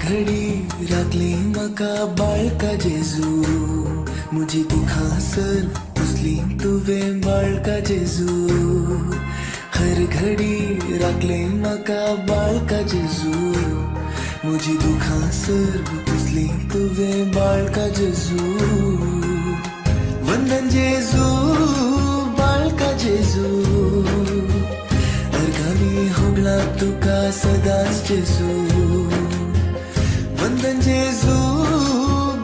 घडी राखली म्हाका बाळका जेजू, म्हजी दुखां सर पुसली तुवें बाळका जेजू। हर घडी राखली म्हाका बाळका जेजू, म्हजी दुखां सर पुसली तुवें बाळका जेजू। वंदन जेजू बाळका जेजू, अर्गानी होगला तुका सदांच जेजू। वंदन जेजू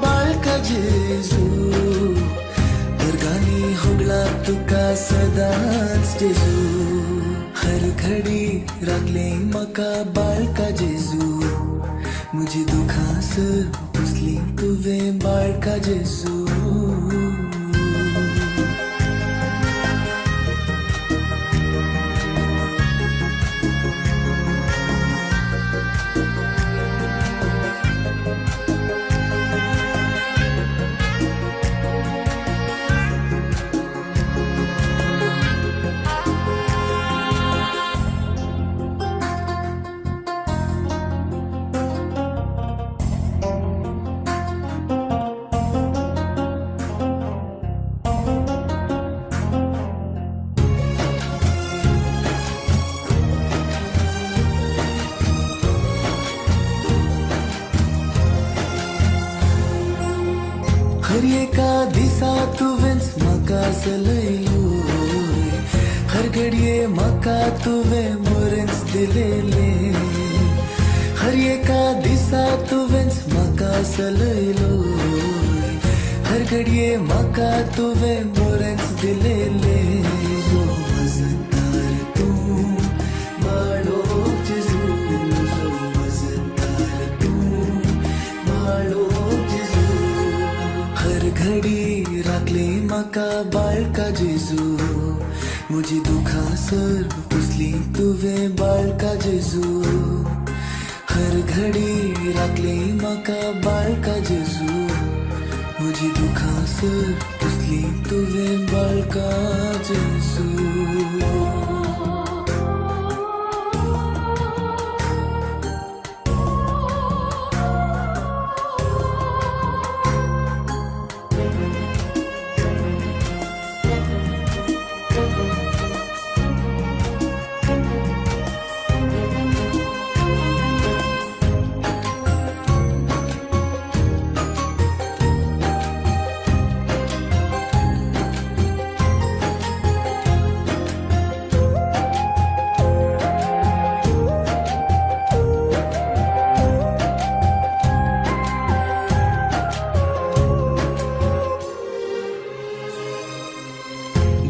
बाळका जेजू, अर्गानी होगला तुका सदांच जेजू। हर घडी राखले म्हाका बाळका जेजू, म्हजी दुखां सर पुसली तुवें बाळका जेजू। हर एका दिसा तुवेंच म्हाका चलयलो, हर घडये म्हाका तुवें बरेंच दिलेलें। हर एका दिसा तुवेंच म्हाका चलयलो, हर घडये म्हाका तुवें बरेंच दिलेलें। म्हजो मजतगार तूं बाळो जेजू, म्हजो मजतगार तूं बाळो जेजू। हर घडी राखली म्हाका बाळका जेजू, म्हजी दुखां सर पुसली तुवें बाळका जेजू। हर घडी राखली म्हाका बाळका जेजू, म्हजी दुखां सर पुसली तुवें बाळका जेजू।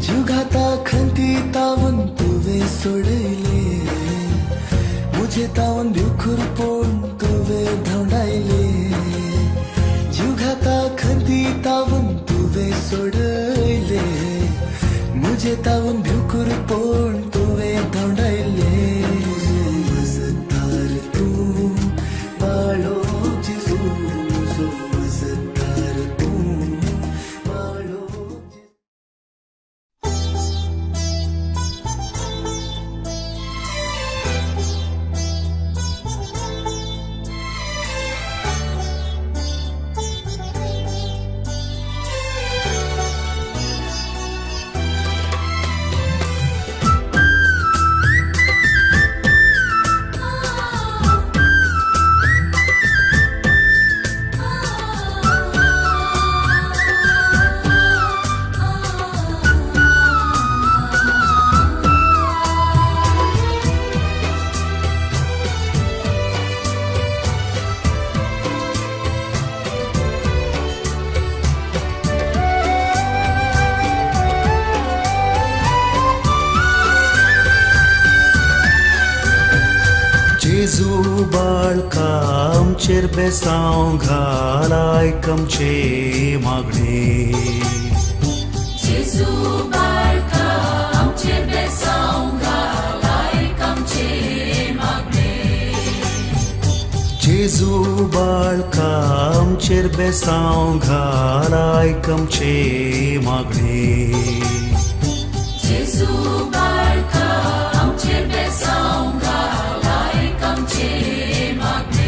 जुगाता खंती तावन तुवें सोडयले, म्हजे तावन भिवखुरपोण तुवें धांवडायले। जुगाता खंती तावन तुवें सोडयले, म्हजे तावन भिवखुरपोण तुवें धांवडायले। म्हजो मजतगार तूं बाळो जेजू, म्हजो मजतगार तूं बाळो। जेजू बाळका आमचेर बेसांव घाल, आयक आमचें मागणें। जेजू बाळका आमचेर बेसांव घाल, आयक आमचें मागणें। जेजू बाळका आमचेर बेसांव घाल, आयक आमचें मागणें। जेजू बाळका आमचेर बेसांव घाल, आयक आमचें मागणें।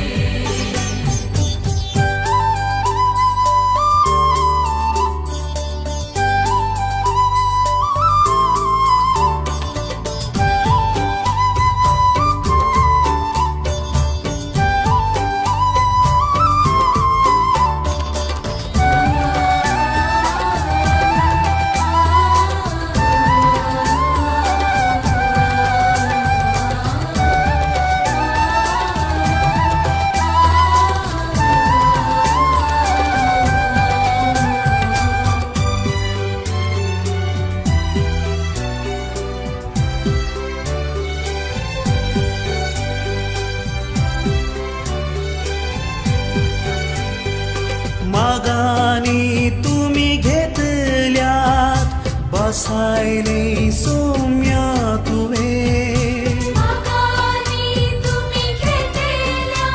भासायले सोम्या तुवें. मागानी तुमी घेतल्या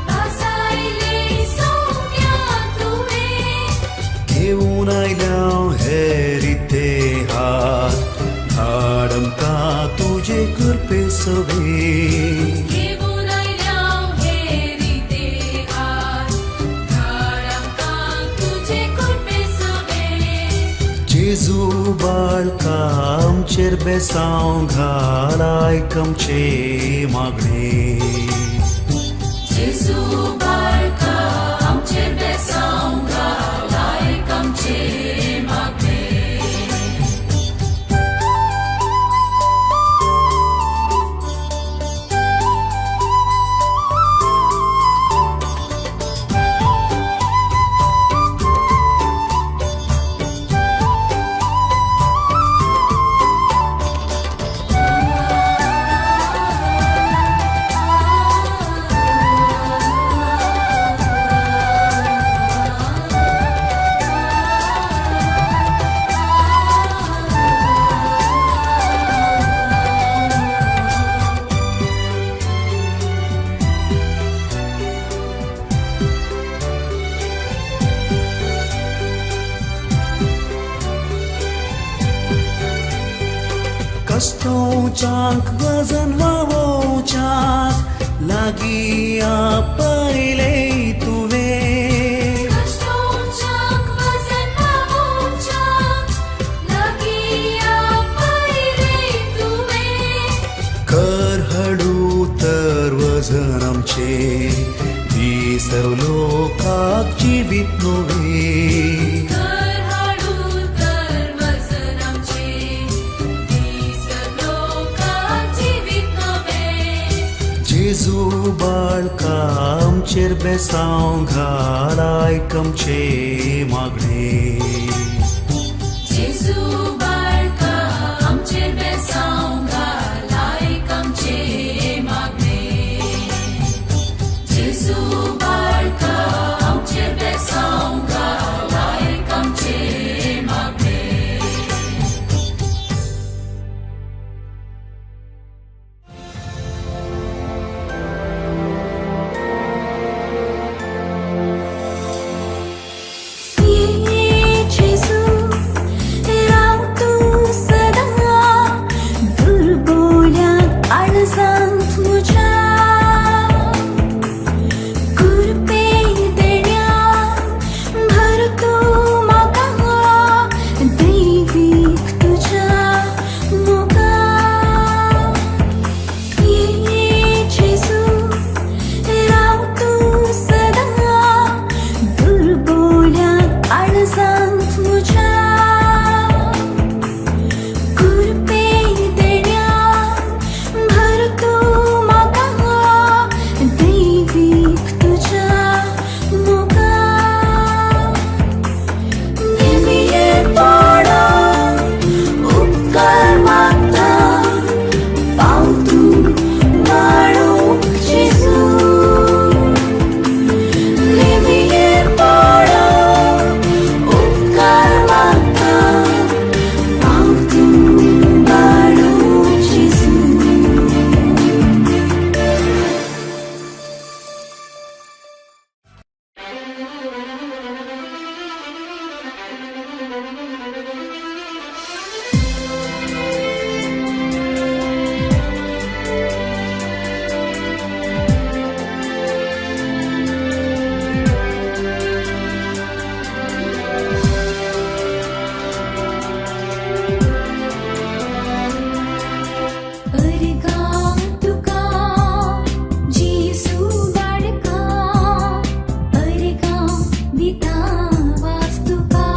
भासायले सौम्या तुवें. घेवन आयल्या हे रिते हात, धाड आमकां तुजे कृपे सवे. घेवन आयल्या हे रिते हात, धाड आमकां तुजे कृपे सवे. जेजू बाळका आमचेर बेसांव घाल, आयक आमचें मागणें. जेजू बाळका आमचेर बेसांव घाल, आयक आमचें मागणें. कश्टोवच्याक वजन व्हांवोवच्याक लागीं आपयले तुवें. कश्टोवच्याक वजन व्हांवोवच्याक लागीं आपयले तुवें. कर हाडू तर वजन आमचें, दी सर्व लोकाक जिवीत नवें. कर हाडू तर वजन आमचें, दी सर्व लोकाक जिवीत नवें. जेजू बाळका आमचेर बेसांव घाल, आयक आमचें मागणें. जेजू बाळका आमचेर बेसांव घाल, आयक आमचें मागणें. जेजू बाळका आमचेर बेसांव घाल, आयक आमचें मागणें. जेजू राव तूं सदां दुर्बोल्या काळजांत म्हज्या, कृपे देण्यान भर तूं म्हाका दैवीक तुज्या मोगान. जेजू राव तूं सदां दुर्बोल्या काळजांत म्हज्या, कृपे देण्यान भर तूं म्हाका दैवीक तुज्या मोगान. निमये पडोन उपकार मागता, पाव तूं वाडोवंक जेजू. निमये पडोन उपकार मागता, पाव तूं वाडोवंक जेजू. अर्गां तुका जेजू बाळका, अर्गां दिता वास तुका.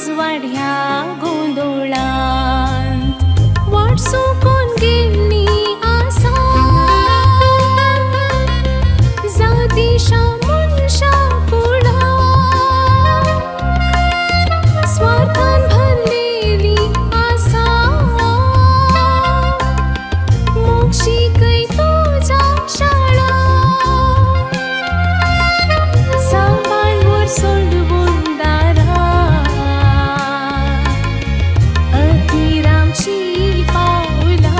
उजवाड ह्या गोंदोळांत वाट चुकोन गेल्ली आसा जातीशा मनशा कुळाक स्वार्थान भरलेली आसा मोग शिकय तुज्या शाळा सांबाळ सोडवून दारा अतिरामची पावलां.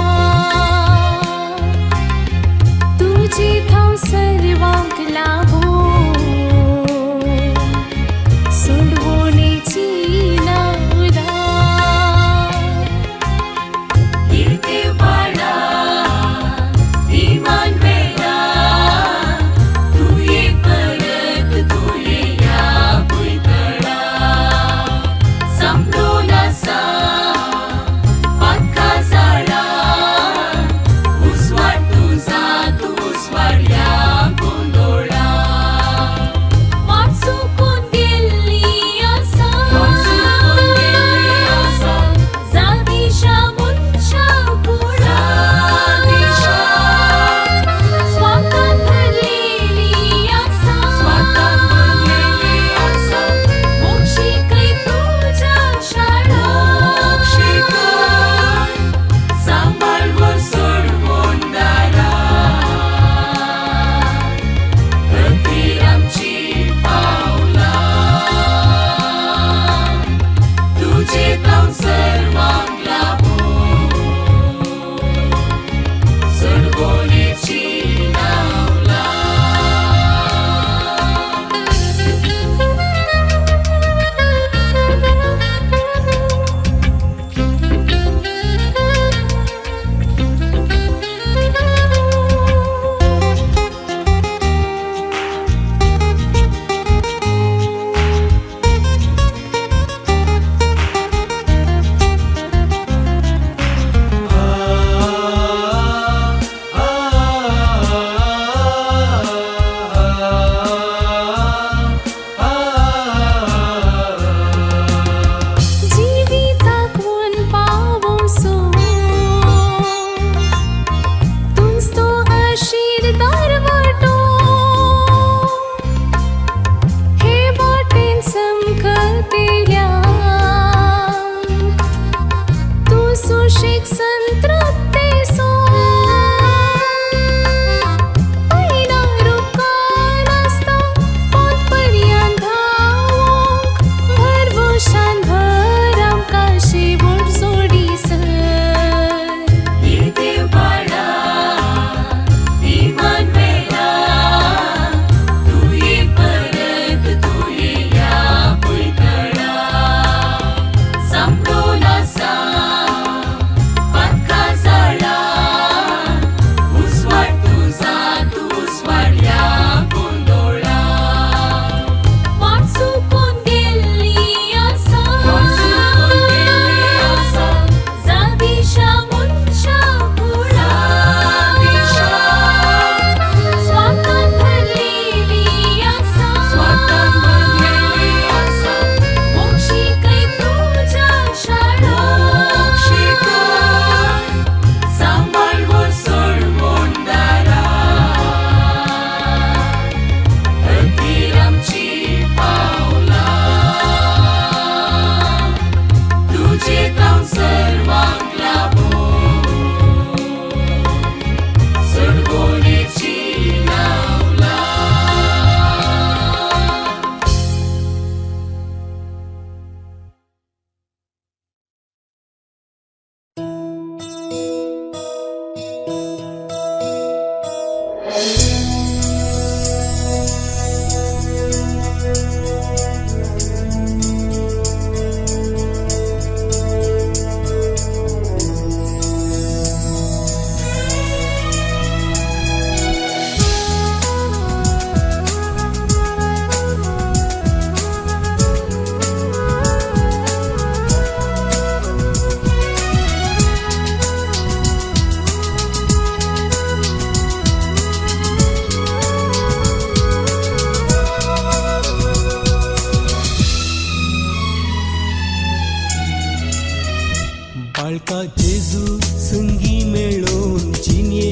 बाळका जेजू संगी मेळोवन जिनये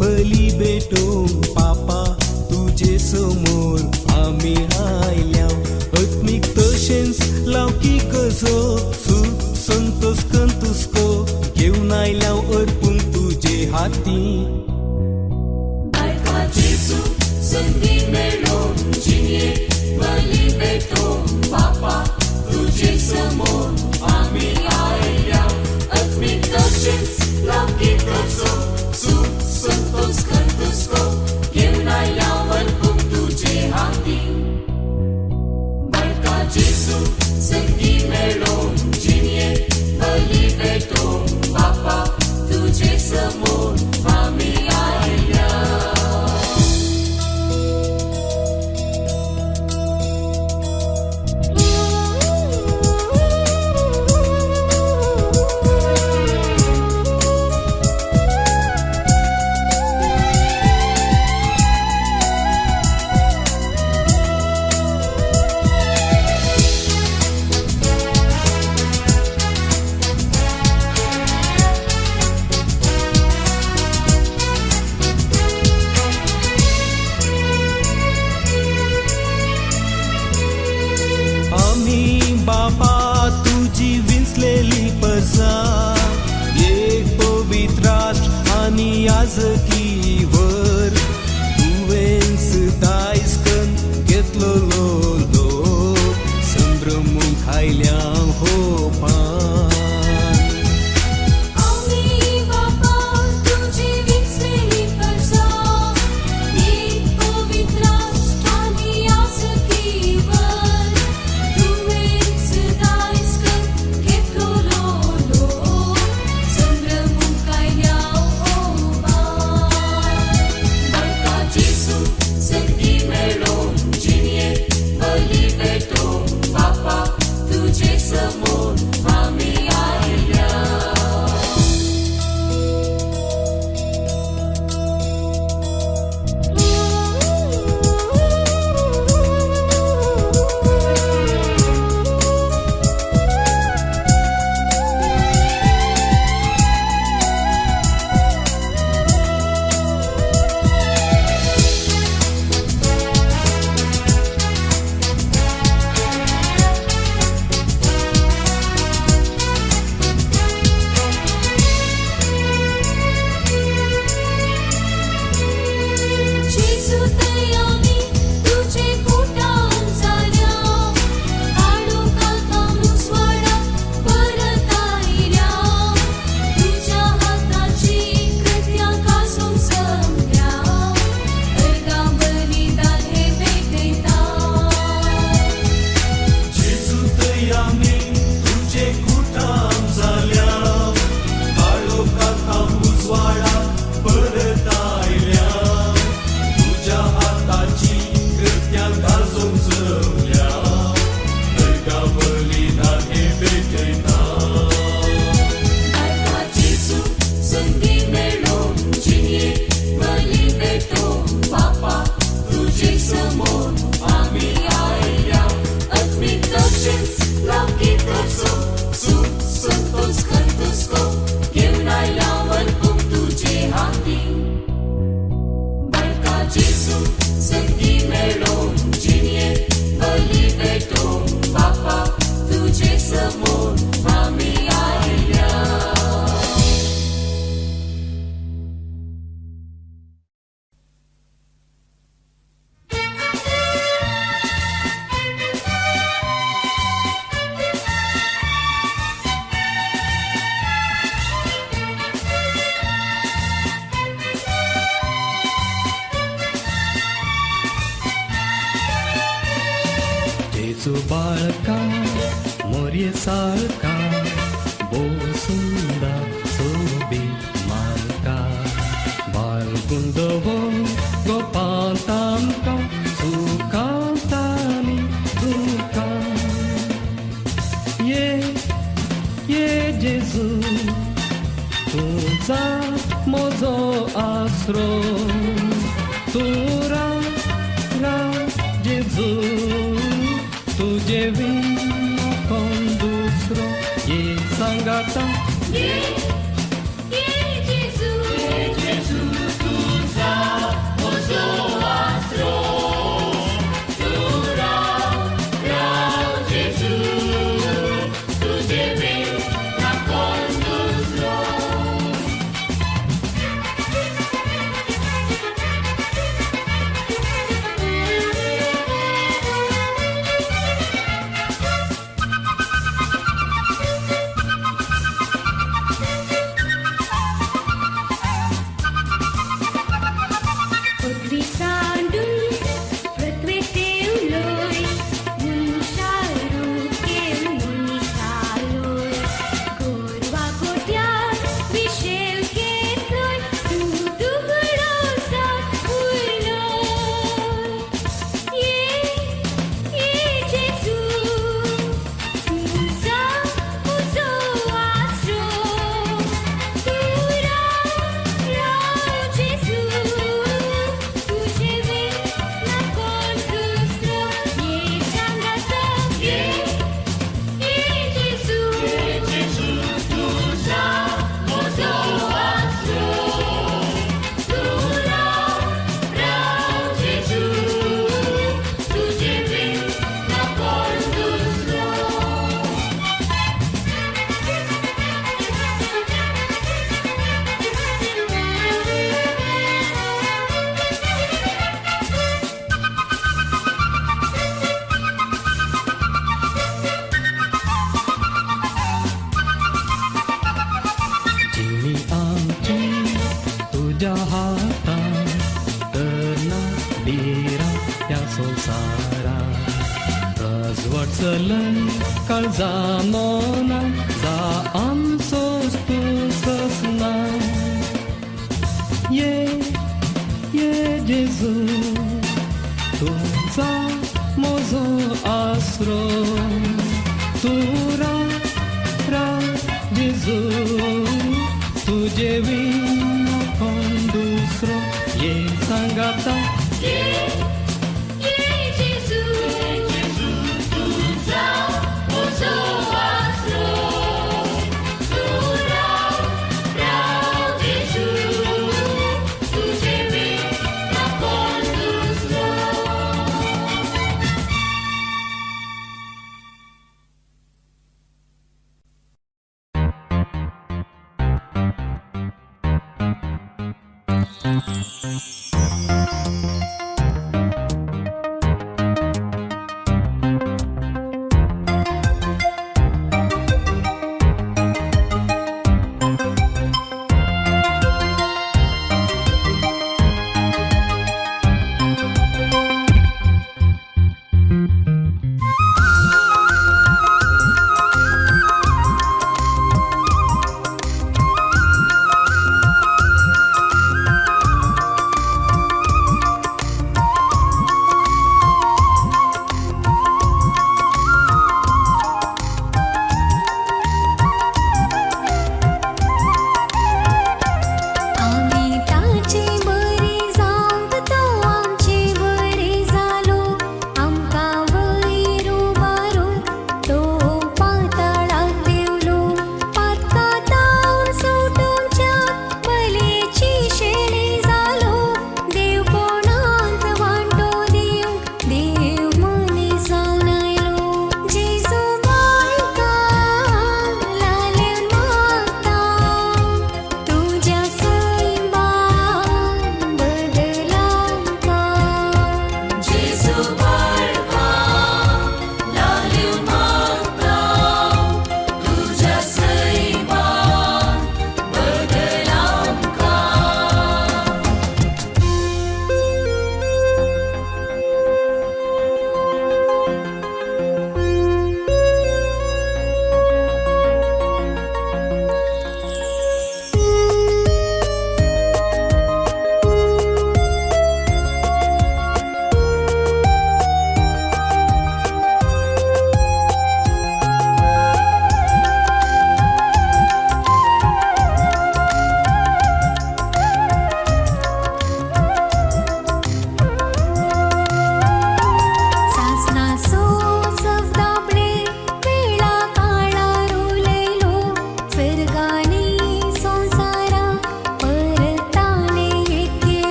बली भेटोवन पापा तुजे समोर आमी आयल्या. आत्मीक तशेंच लौकीक गजो सुख संतोष कंतुस्को घेवन आयल्या अर्पूंक तुजे हाती. बाळका जेजू संगी मेळोवन जिनये बली भेटोवन बापा तुजे समोर आमी आयल्या. आत्मीक तशेंच लौकीक गरजो सुख संतोष कंतुस्को घेवन आयल्या अर्पूंक तुजे हाती. बाळका जेजू संगी मेळोवन जिनये बली भेटोवन बापा तुजे समोर आमी आयल्या. आमी बापा तुजी विंचलेली परजा, एक पवित्र राष्ट्र आनी याजकी वर. तुवेंच दायज कन्न घेतलेलो लोक संभ्रमूंक आयल्या होपान. आमी बापा तुजी विंचलेली परजा, एक पवित्र राष्ट्र आनी याजकी वर. तुवेंच दायज कन्न घेतलेलो लोक संभ्रमूंक आयल्या होपान. बाळका जेजू संगी मेळोवन जिनये बली भेटोवन बापा तुजे समोर आमी आयल्या. जेजू तयामी तुजे कुटाम जाल्या, काळोखांत उजवाडा परत आयल्या. तुज्या हाताची कृत्यां गाजोवंक जमल्या, अर्गां बलिदान हे भेटयता. जेजू तयामी तुजे कुटाम जाल्या, काळोखांत उजवाडा परत आयल्या. तुज्या हाताची कृत्यां गाजोवंक जमल्या, अर्गां बलिदान हे भेटयता. बाळका जेजू संगी मेळोवन जिनये बली भेटोवन बापा तुजे समोर आमी आयल्या. आत्मीक तशेंच लौकीक गरजो सुख संतोष कंतुस्को घेवन आयल्या अर्पूंक तुजे हाती. बाळका जेजू संगी मेळोवन जिनये बली भेटोवन बापा तुजे समोर आमी आयल्या. जेजू बाळका मोरये साळका, भोव सुंदर सोबीत मालका. बाळगुंदवो गोपांत आमकां सुखांत आनी दुखांत. ये ये जेजू तूं जा म्हजो आसरो, तूं राव राव जेजू तुजे विना कोण दुसरो. ये सांगाता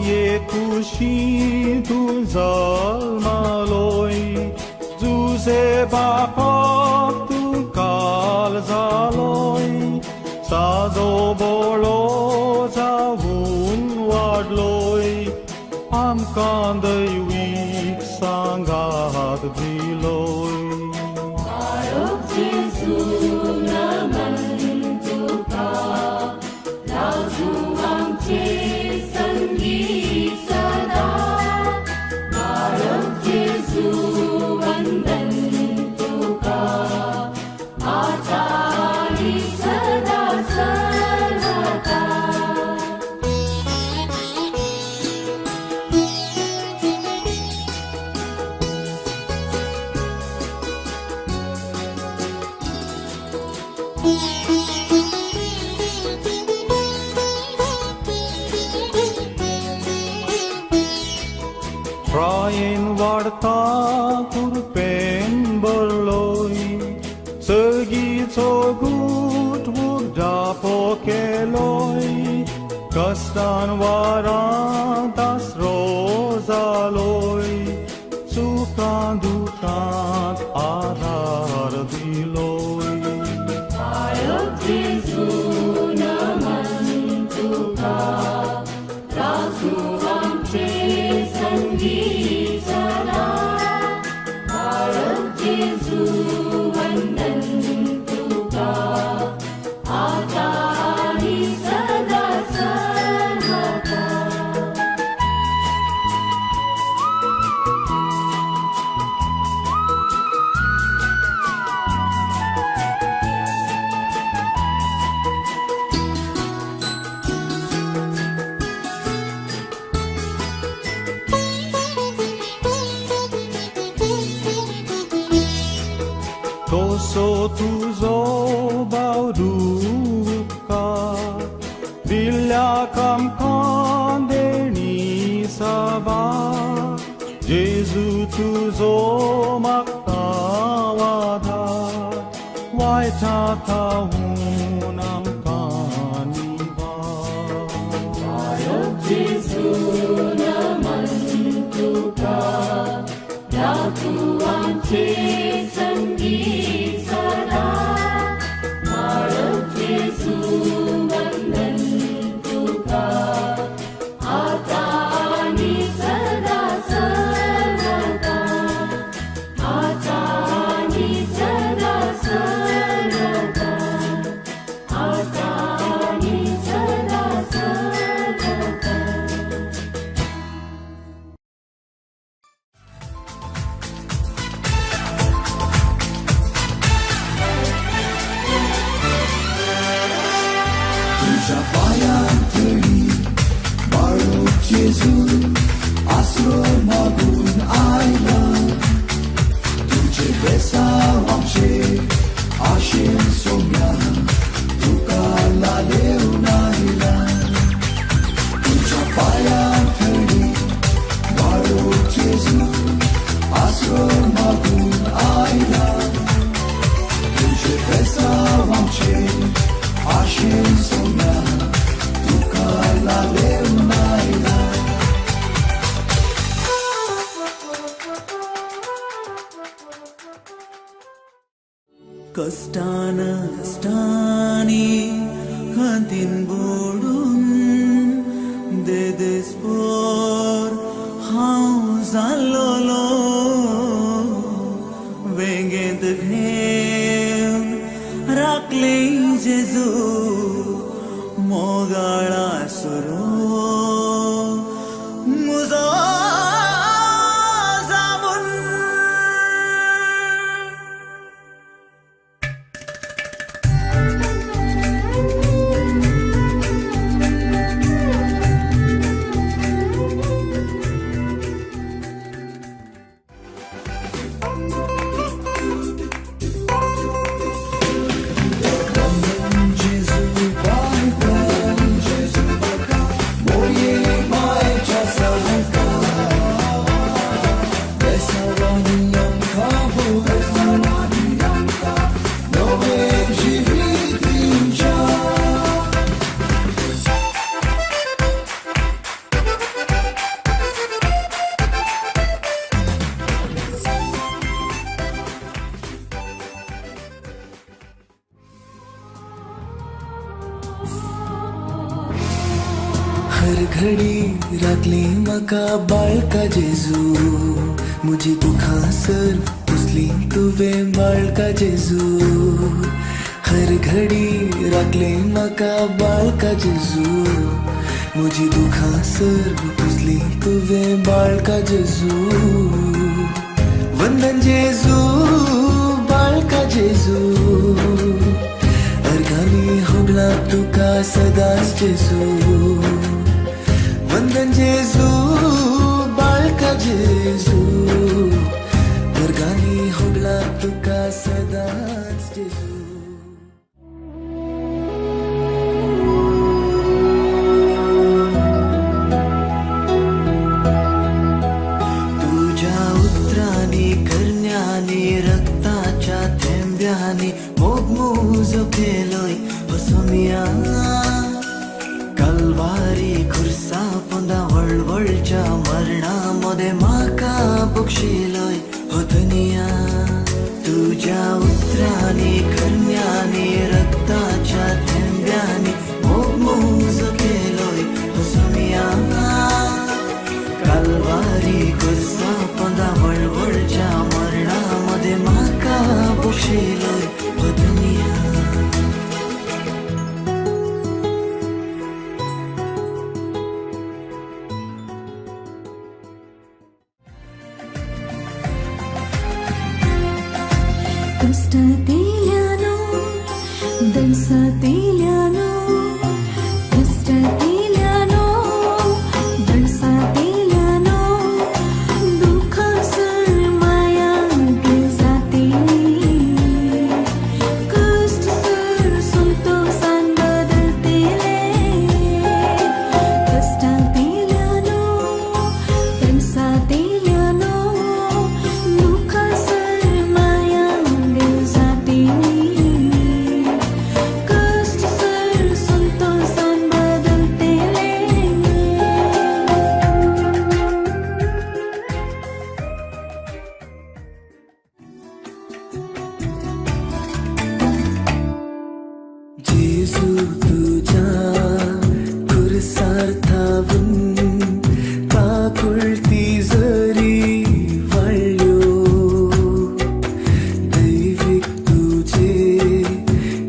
ये खुशी तूं जल्मलोय जुजे बापाक तूं काल जालोय साजो बोळो जावन वाडलोय आमकां दैवीक सांगात दिलोय. प्रायेन वाडता कुरपेन बरलोय सळगीचो गूट उगडापो केलोय कश्टान वारांत आसरो जालोय सुखां दुखांत आदार दिलोय. तसो तुजो बावडुका दिल्या आमकां देणी साबार जेजू तुजो म्हाका आदार वायटा थावन आमकां निवार. तुज्या पांयां तळी बाळूक जेजू आसरो मागून आयला तुजे बेसांव आमचे आशेन सोम्या तुका लालेवन आयला तुज्या पांयां तळी बाळूक जेजू आसरो मागून आयला तुजे बेसांव आमचे आशेन सोम्या तुका लालेवन आयला. कश्टान कश्टांनी खंतीन बुडून देदेस्पोर हांव जाल्लोलो वेंगेंत घेवन राखले जेजू मोगाळा सुरो मुजो जावन. राखली म्हाका बाळका जेजू, म्हजी दुखां सर्व पुसली तुवें बाळका जेजू. हर घडी राखली म्हाका बाळका जेजू, म्हजी दुखां सर्व पुसली तुवें बाळका जेजू. वंदन जेजू बाळका जेजू, अर्गानी होगला तुका सदांच जेजू. वंदन जेजू बाळका जेजू, अर्गानी होगला तुका सदांच जेजू. तुझ्या उतरांनी करण्यांनी रक्ताच्या थेंब्यांनी मोग मुजो केलोय हो सोमिया. कलवारी खुर्सा पोंदा वळवळच्या मरणा मोदे म्हाका बक्षिलोय हो धनिया. तुझ्या उतरांनी करण्यांनी रक्ताच्या थेंब्यांनी मोग मुजो केलोय हो सोमिया. कलवारी खुर्सा पोंदा वळवळच्या मरणा मोदे म्हाका बक्षिलोय हो धनिया. कष्टतेल्यानो दणसातेल्यानो, कष्टतेल्यानो दणसातेल्यानो, दुखासर माया जातेली, कष्ट सर संतोषान बदलतेले. कष्टातेल्यानो दणसातेल्यानो, दुखासर माया जातेली, कष्ट सर संतोषान बदलतेले. जेजू तुझ्या खुर्सार थावन काकुळती जरी वाडल्यो, दैवीक तुजे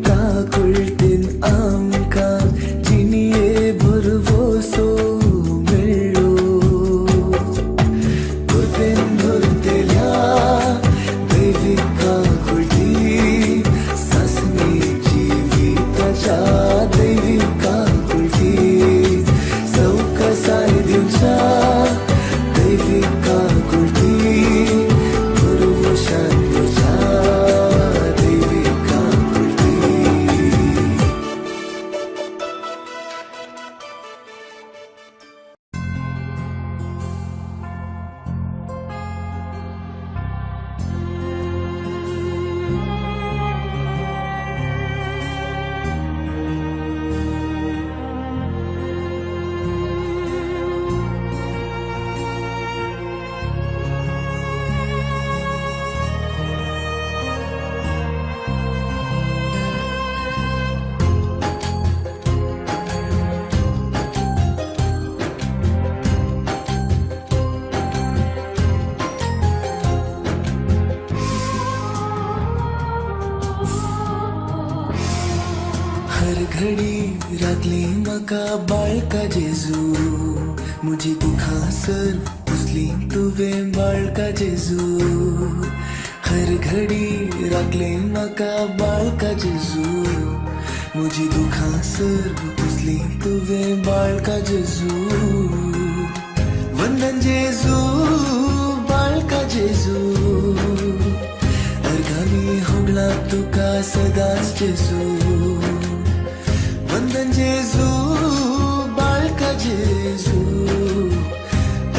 काकुळतीन आमकां जिणये भरवसो मेळ्ळो. कृपेन भरतेल्या दैवीक काकुळती सासणी जिविताच्या दैवीक काकुळती सवकसाय दिवच्या दैवीक काकुळती भरवशान दिवच्या दैवीक काकुळती. हर घडी राखली म्हाका बाळका जेजू, म्हजी दुखां सर्व पुसली तुवें बाळका जेजू. हर घडी राखली म्हाका बाळका जेजू, म्हजी दुखां सर्व पुसली तुवें बाळका जेजू. वंदन जेजू बाळका जेजू, अर्गानी होगला तुका सदांच जेजू. वंदन जेजू बाळका जेजू,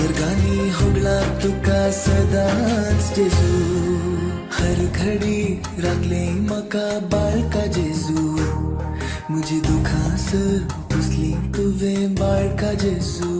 अर्गानी होगला तुका सदांच जेजू. हर घडी राखले म्हाका बाळका जेजू, म्हजी दुखां सर्व पुसली तुवें बाळका जेजू.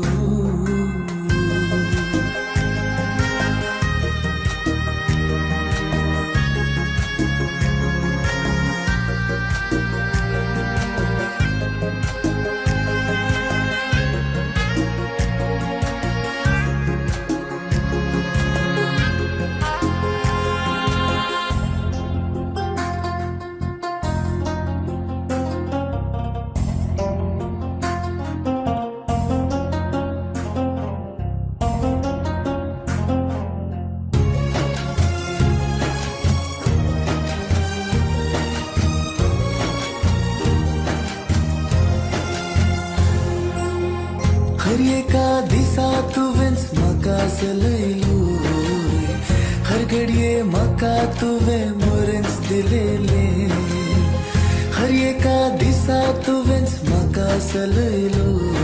सलयलोय हर घडये म्हाका तुवें मोरेंच दिलेलें हर एका दिसा तुवेंच म्हाका सलयलोय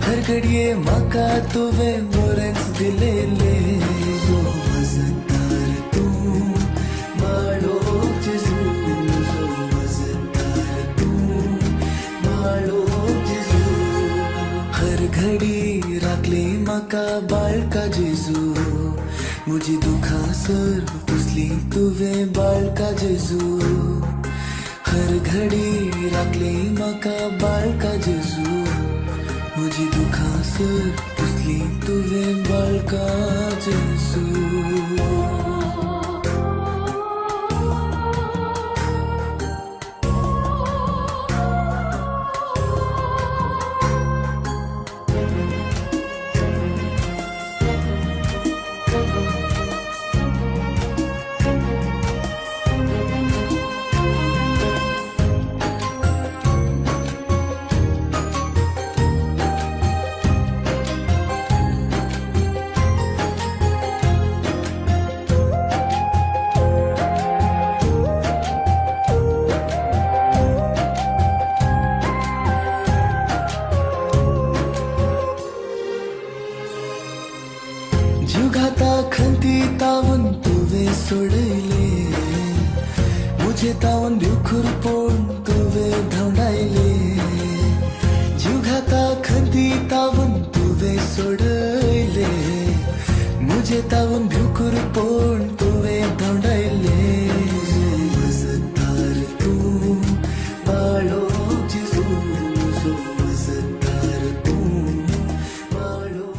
हर घडये म्हाका तुवें मोरेंच दिलेलें जो मजदार तूं बाळो जेजू जो मजदार तूं बाळो जेजू हर घडी राखली म्हाका बाळका जेजू म्हजी दुखां सर पुसली तुवें बाळका जेजू हर घडी राखली म्हाका बाळका जेजू म्हजी दुखां सर पुसली तुवें बाळका जेजू. जुगाता खंती तावन तुवें सोडयले मुझे तावन भिवखुरपोण तुवें धांवडायले जुगाता खंती तावन तुवें सोडयले मुझे तावन भिवखुरपोण तुवें धांवडायले मजदार तूं बाळो जेजू जो मजदार तूं बाळो.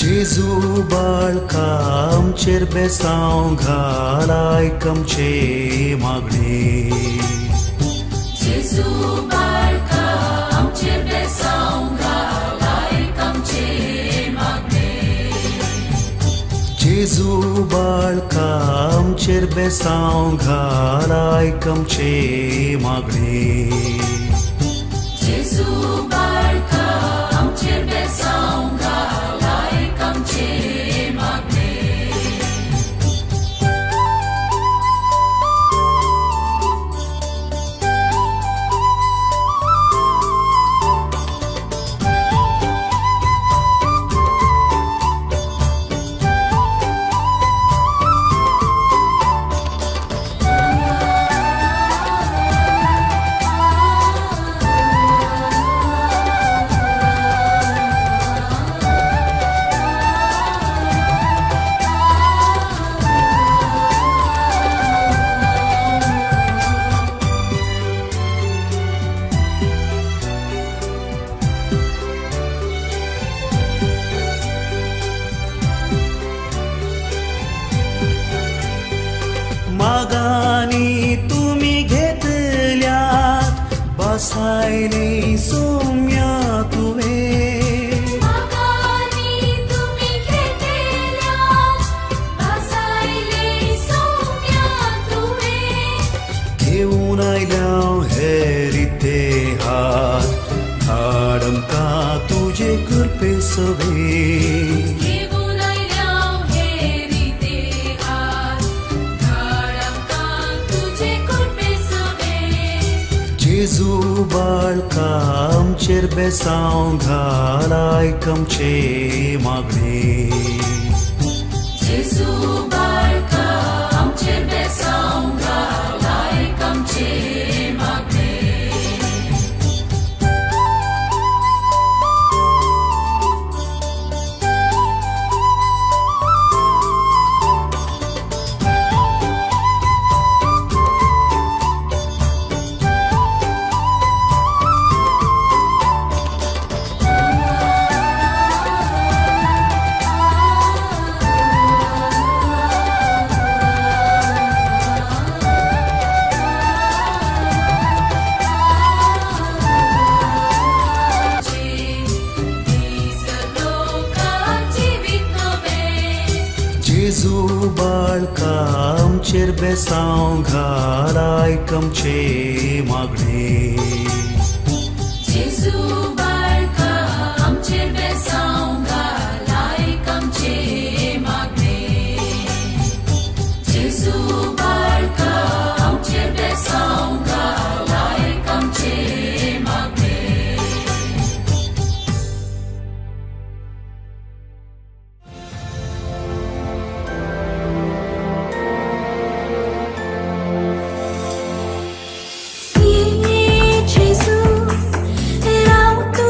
जेजू बाळका आमचेर बेसांव घाल आयक आमचे मागणे जेजू बाळका आमचेर बेसांव घाल आयक आमचे मागणे जेजू बाळका आमचेर बेसांव घाल आयक आमचे मागणे जेजू बाळका आमचेर बेसांव घाल आयक आमचे मागणे. मागानी तुमी घेतल्यात बसायले सोम्या तुवें मागानी तुमी घेतल्यात बसायले सोम्या तुवें घेवन आयल्या हे रिते हात धाड आमकां तुजे कृपे सवे घेवन आयल्या हे रिते हात धाड आमकां तुजे कृपे सवे जेजू बाळका आमचेर बेसांव घाल आयक आमचे मागणे जेजू बाळका आमचेर बेसांव घाल आयक आमचे मागणे. आमचेर बेसांव घाल आयक आमचें मागणें. जेजू बाळका आमचेर बेसांव घाल आयक आमचें मागणें. जेजू बाळका आमचेर बेसांव घाल आयक आमचें मागणें. जेजू राव तूं.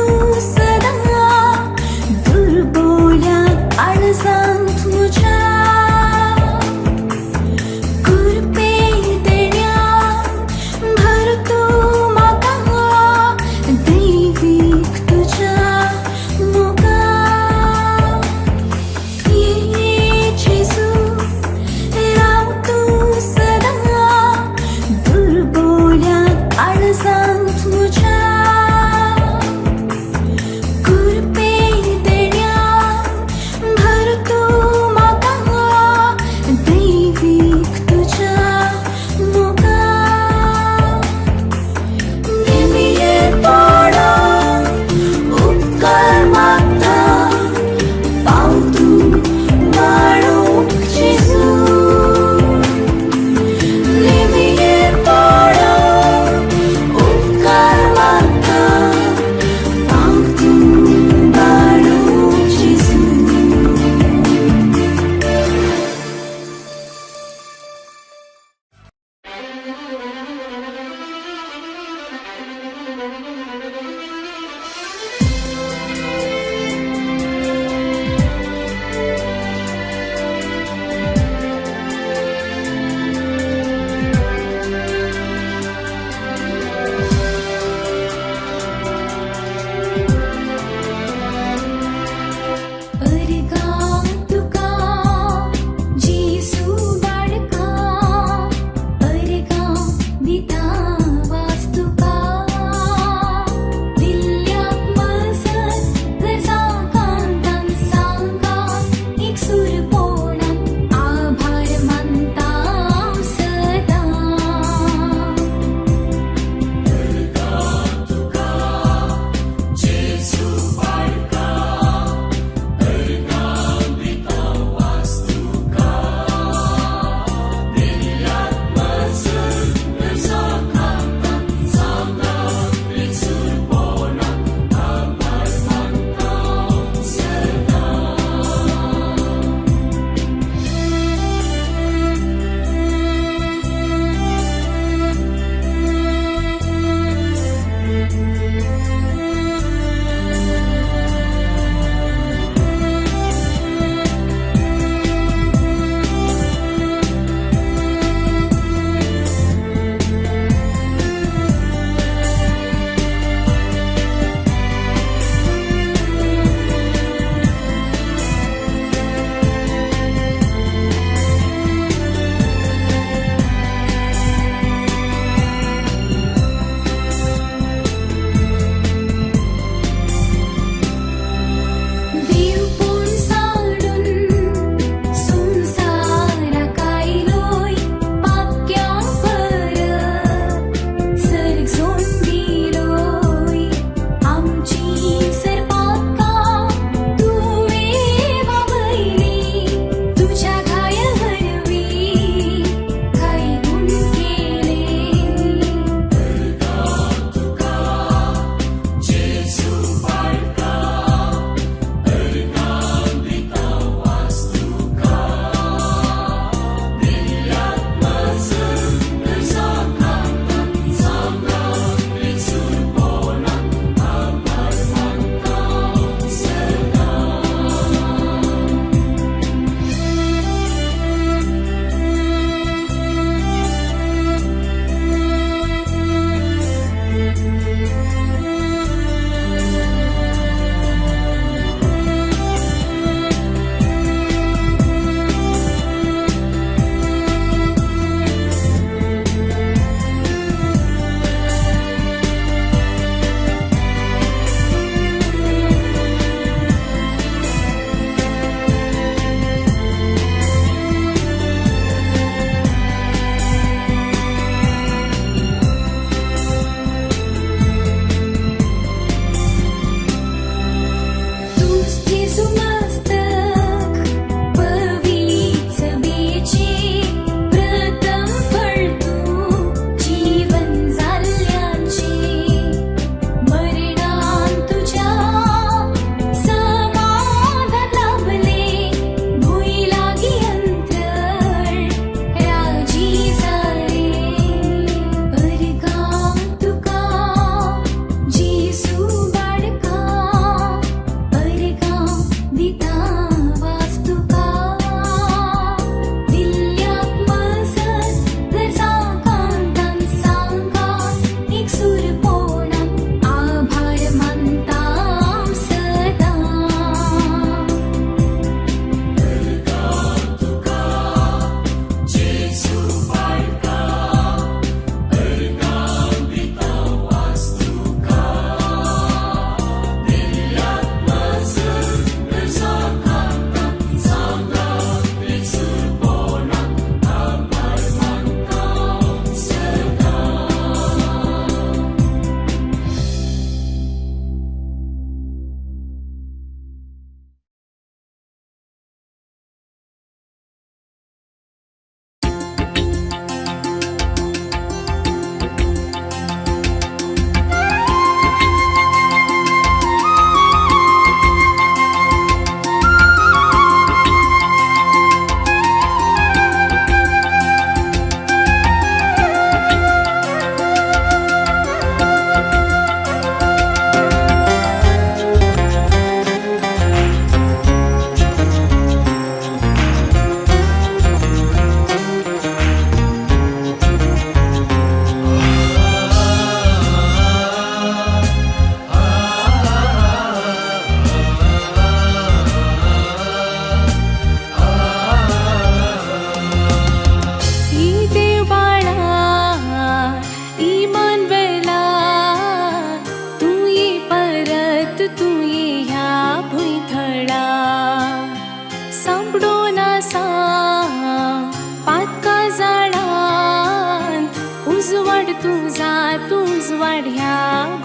जातूच वाड्या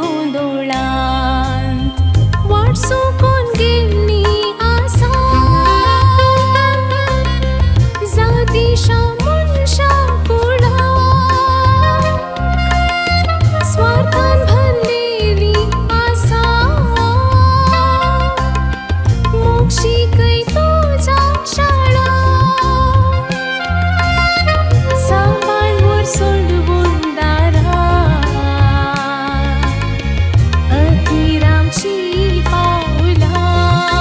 गोंदोळांत वाट चुकोन गेल्ली आसा जातीशा मनशा कुळां स्वार्थान भरलेली आसा मोग शिकय तुज्या शाळा सांबाळ व्हर सोडवून दारां अतिरामची पावलां.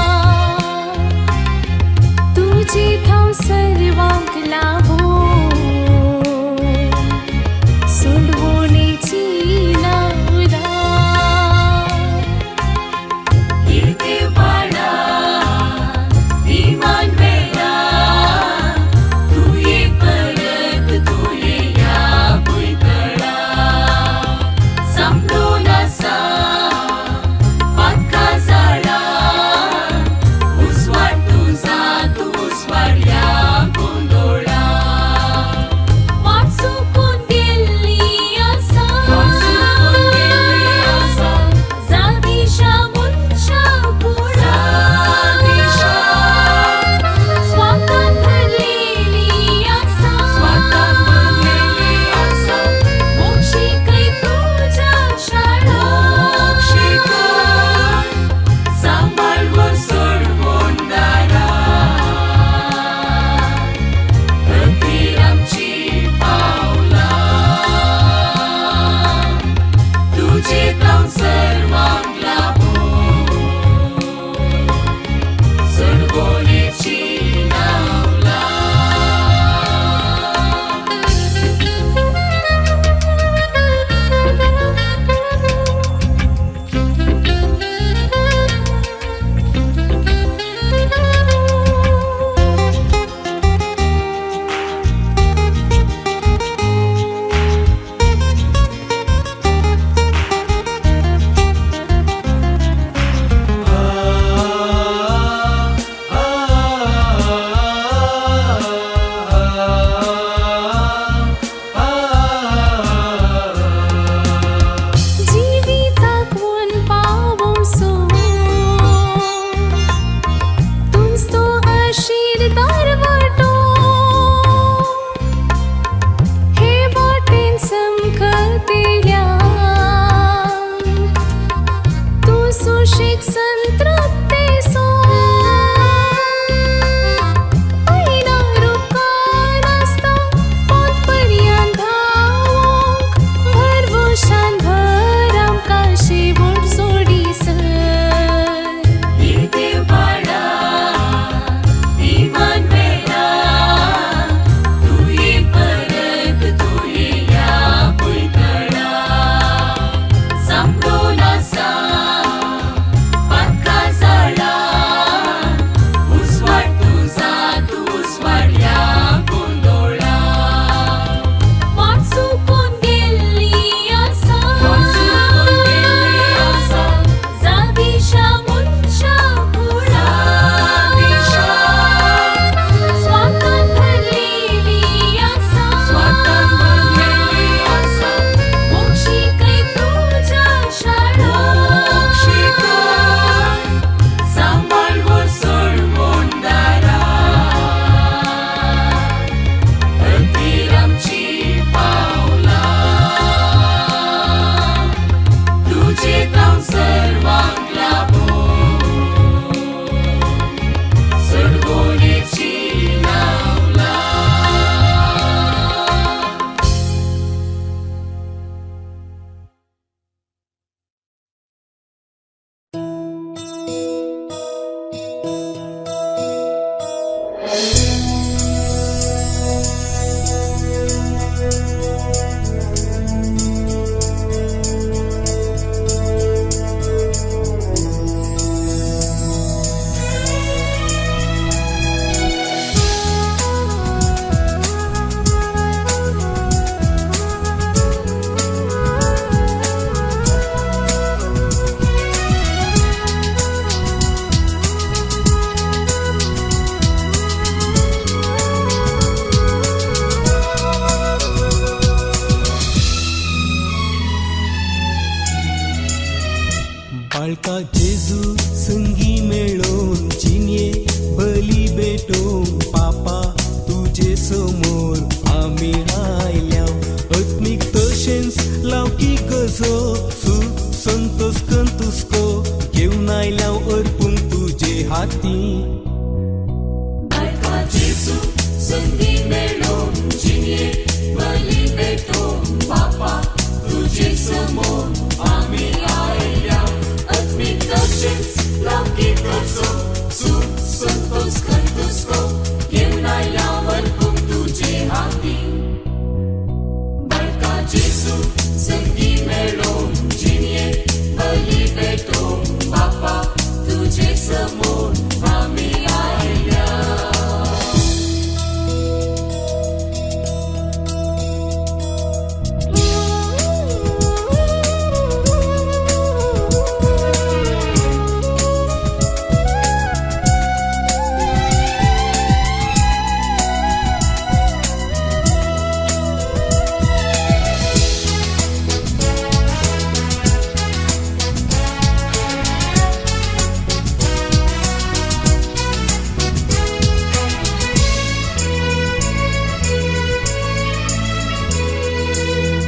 बाळका जेजू संगी मेळोवन जिनये बली भेटोवन पापा तुजे समोर आमी आयल्या आत्मीक तशेंच लौकीक असो सुख संतोष कंतुस्को घेवन आयल्या अर्पूंक तुजे हाती. बाळका जेजू संगी मेळोवन जिनये बली भेटोवन बापा तुजे समोर आमी आयल्या आत्मीक तशेंच लौकीक असो सुख संतोष कंतुस्को घेवन आयल्या अर्पूंक तुजे हाती. बाळका जेजू संगी मेळोवन जिनये बली भेटोवन बापा तुजे समोर आमी आयल्या.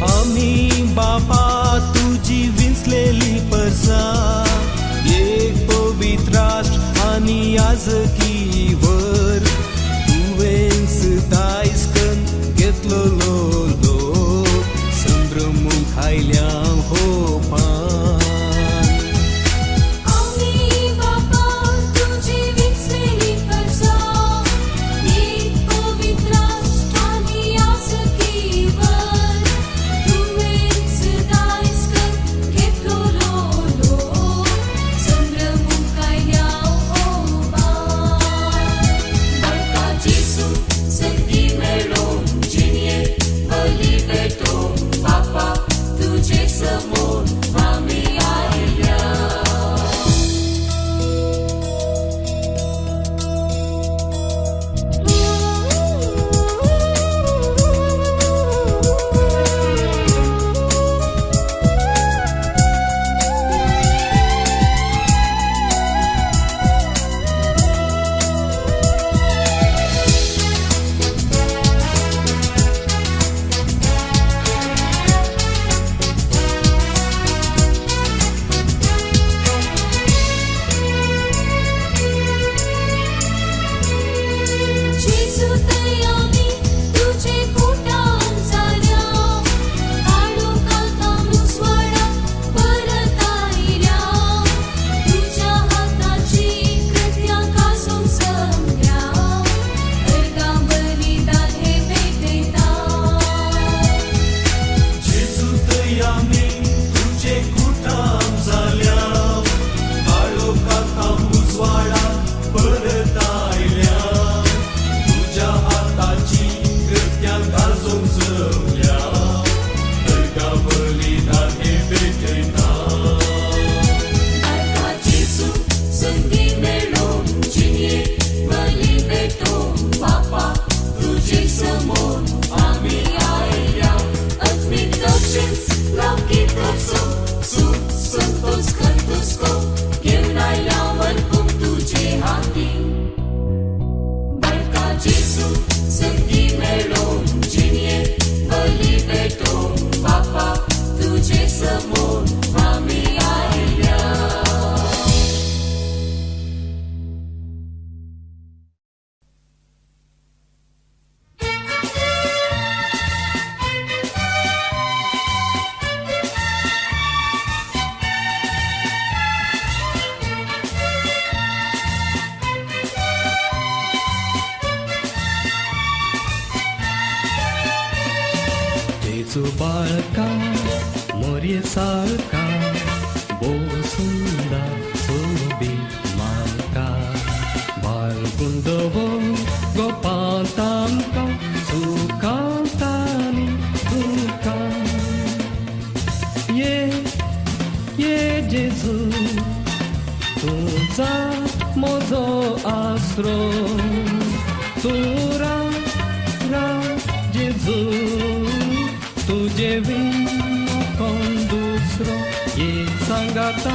आमी बापा तुजी विंचलेली परसा एक पवित्र राष्ट्र आनी याजकी वर तुवेंच दायज कन्न घेतलेलो लोक संभ्रमूंक आयल्या होपान. आमी बापा तुजी विंचलेली परसा एक पवित्र राष्ट्र आनी याजकी वर तुवेंच दायज कन्न घेतलेलो लोक संभ्रमूंक आयल्या होपान. बाळका जेजू संगी मेळोवन जिनये बली भेटोवन बापा तुजे समोर आमी आयल्या. जेजू तयामी तुजे कुटाम जाल्या काळोखांत उजवाडा परत आयल्या तुज्या हाताची कृत्यां कासूंक जमल्या अर्गां बलिदान हे भेटयता. जेजू तयामी तुजे कुटाम जाल्या काळोखांत उजवाडा परत आयल्या तुज्या हाताची कृत्यां गाजोवंक जमल्या अर्गां बलिदान हे भेटयता. बाळका जेजू संगी मेळोवन जिनये बली भेटोवन बापा तुजे समोर आमी आयल्या आत्मीक तशेंच लौकीक असो सुख संतोष कंतुस्को घेवन आयल्या अर्पूंक तुजे हाती. बाळका जेजू संगी मेळोवन जिनये बली भेटोवन बापा तुजे समोर आमी आयल्या. जेजू बाळका मोरये सारका भोव सुंदर सोबीत मालका बाळगुंदवो गोपांत आमकां सुखांत आनी दुखांत. ये ये जेजू तूं जा म्हजो आसरो तूं रा रा जेजू तुजे वीण कोण दुसरो ये सांगाता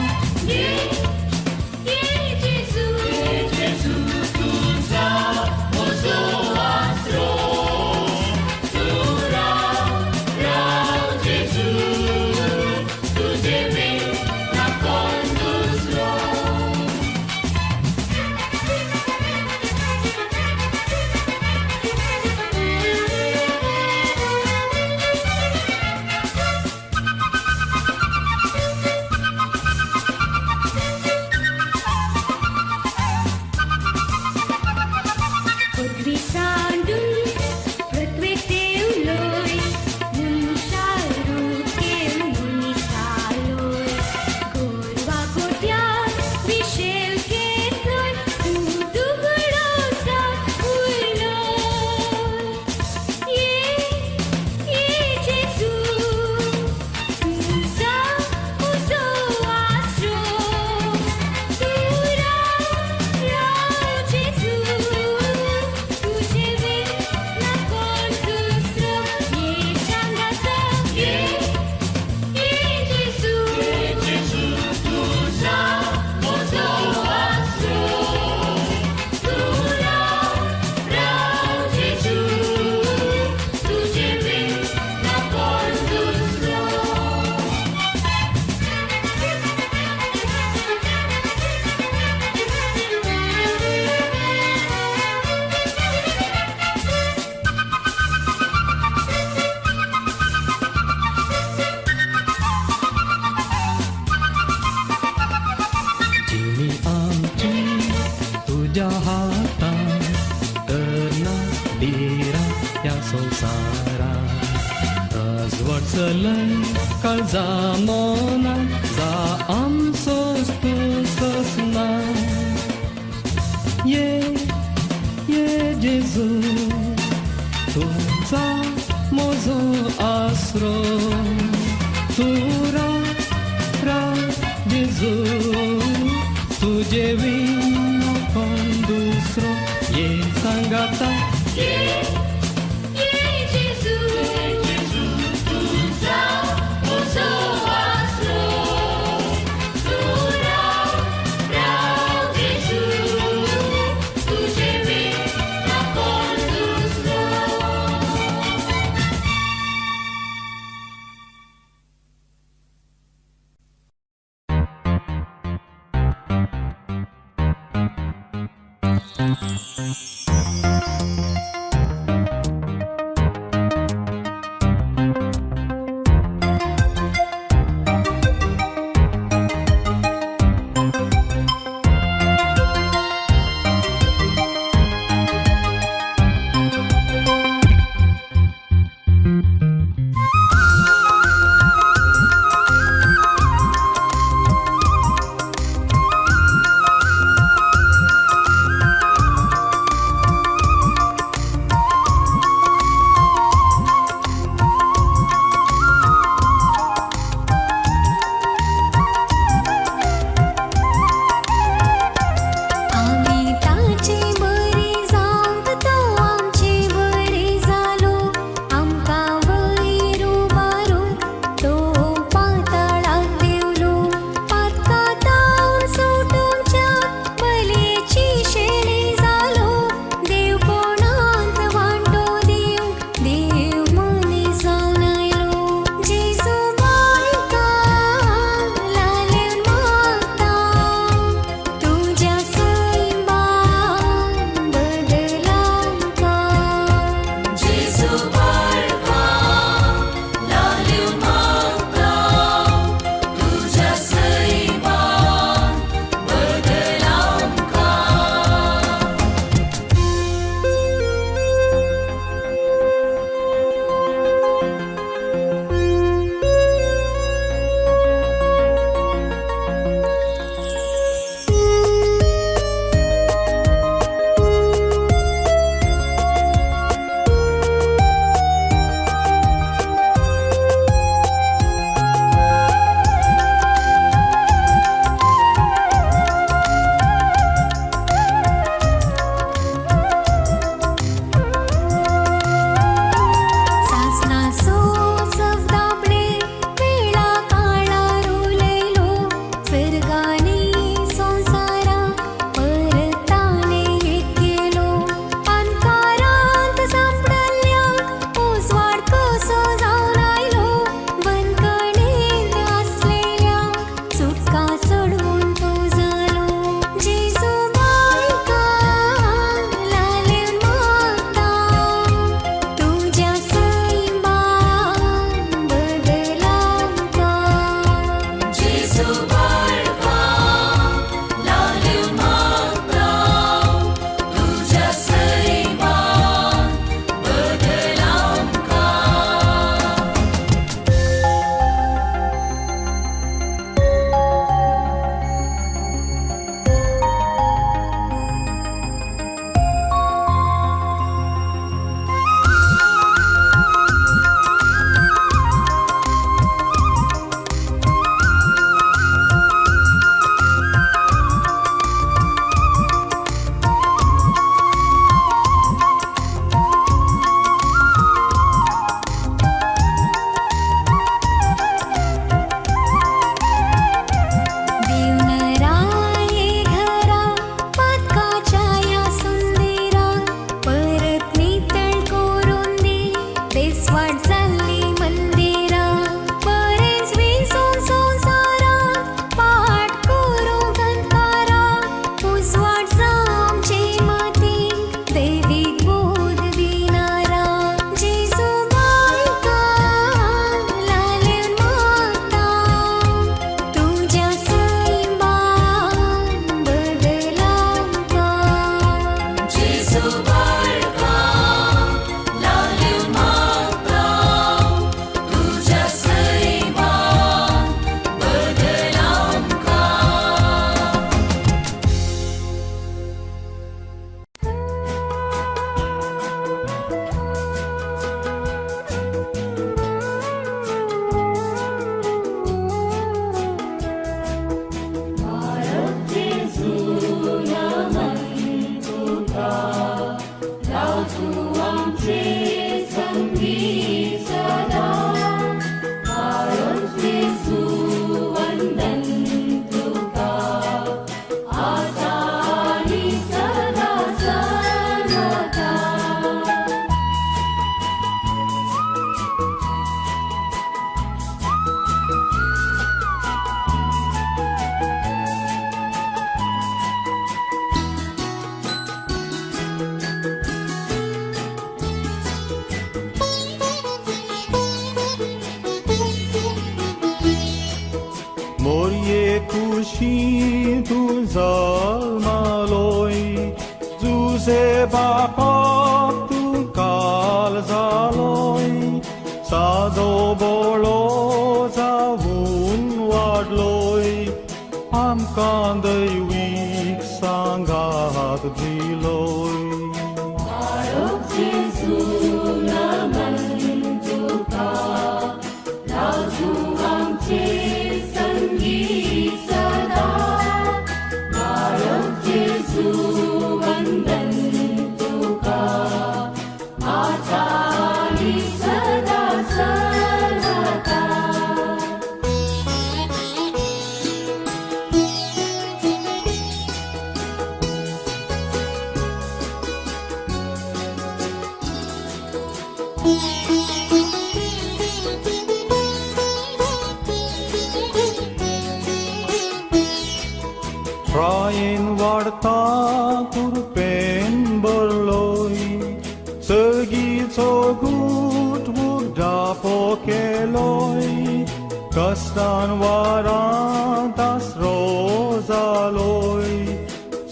कुशी तूं जल्मलोय जुजे बापा तूं काल जालोय सादो बोळो जावन वाडलोय आमकां दैवीक सांगात दिलोय. प्रायेन वाडता कुरपेन बरलोय सर्गीचो गूट उगडापो केलोय कश्टान वारांत आसरो जालोय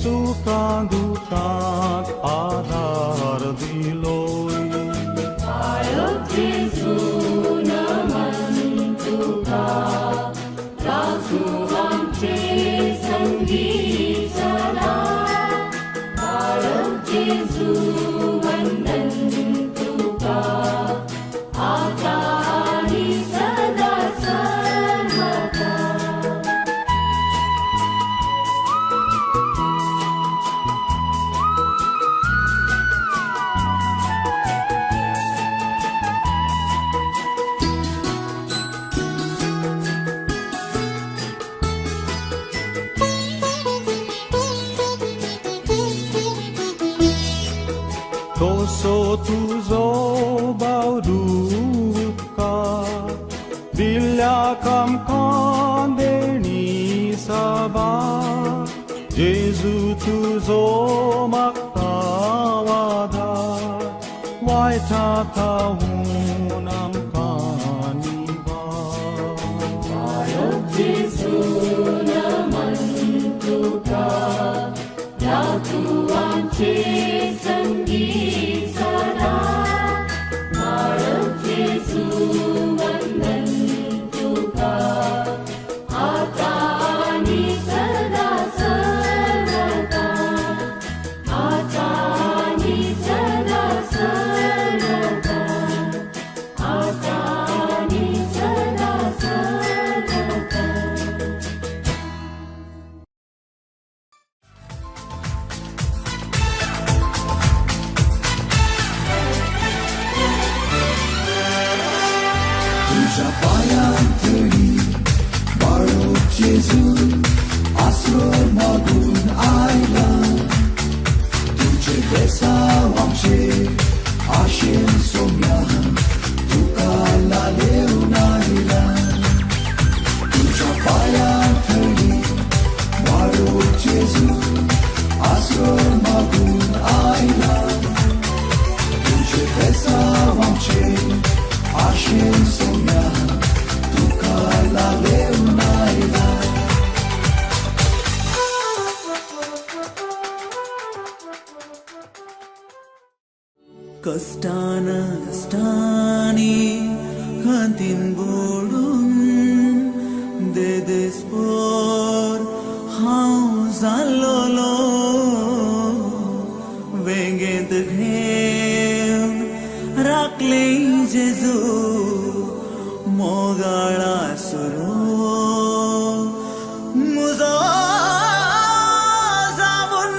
सुखां दुखांत आदार दिलोय. तसो तुजो बावडुका दिल्या आमकां देणी साबार जेजू तुजो मागता आदार वायटा थावन आमकां निवार. तुझ्या पायांतरी बाळो जेजू आसरो मागून आयला तुझे बेसांव आमचे आशेन सोम्या तुका लालेवन आयला तुझ्या पायांतरी बाळो जेजू आसरो मागून आयला तुझे बेसांव आमचे आशेन सोम्या तुका लालेवन आयला. कश्टान कश्टांनी खंतीन बुडून देदेस्पोर हांव जाल्लोलो वेंगेंत घेवन राखले जेजू मोगाळा सुरो मुजो जावन.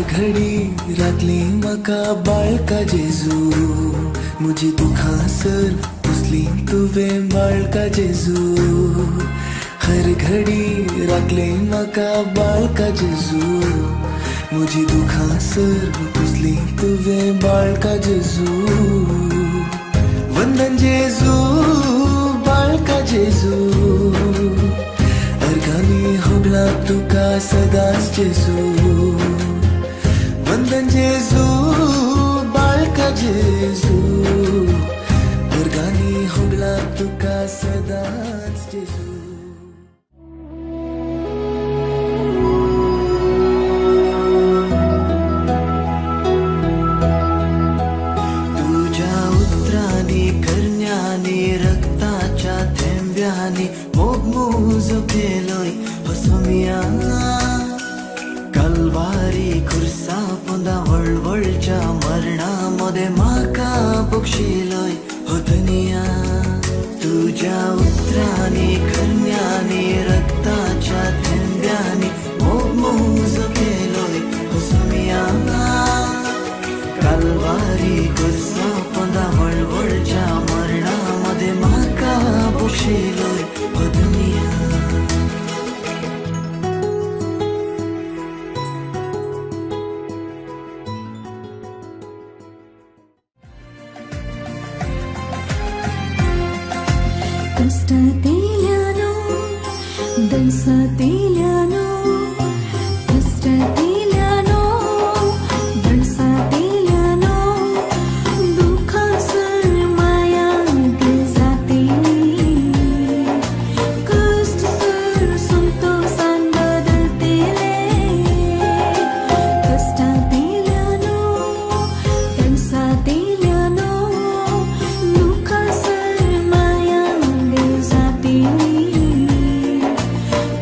घडी राखली म्हाका बाळका जेजू, म्हजी दुखां सर पुसली तुवें बाळका जेजू. हर घडी राखली म्हाका बाळका जेजू, म्हजी दुखां सर पुसली तुवें बाळका जेजू. वंदन जेजू बाळका जेजू, अर्गानी होगला तुका सदांच जेजू. वंदन जेजू बाळका जेजू, अर्गानी होगला तुका सदांच जेजू. तुझ्या उतरांनी करण्यांनी रक्ताच्या थेंब्यांनी मोग मुजो केलोय हो सोमिया. कलवारी खुर्सा पोंदा वळवळच्या मरणा मदें म्हाका बक्षिलोय हो धनिया. तुझ्या उतरांनी करण्यांनी रक्ताच्या थेंब्यांनी मोग मुजो केलोय हो सोमिया. कलवारी खुर्सा पोंदा वळवळच्या मरणा मदें म्हाका बक्षिलोय हो धनिया. कष्टतेल्यानो दणसातेल्यानो, कष्टतेल्यानो दणसातेल्यानो, दुखासर माया जातेली, कष्ट सर संतोषान बदलतेले. कष्टातेल्यानो दणसातेल्यानो, दुखासर माया जातेली,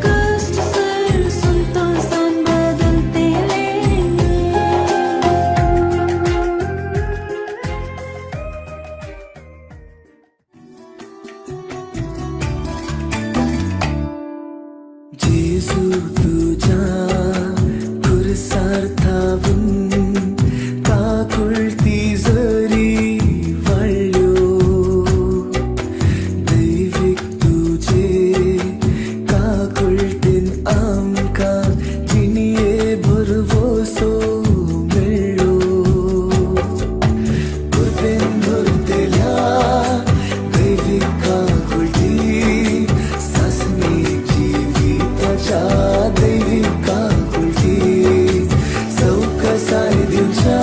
कष्ट सर संतोषान बदलतेले. जेजू तुझ्या खुर्सार थावन काकुळती जरी वाडल्यो, दैवीक तुजे काकुळतीन आमकां जिणये भरवसो मेळ्ळो. कृपेन भरतेल्या दैवीक काकुळती सासणी जिविताच्या दैवीक काकुळती सवकसाय दिवच्या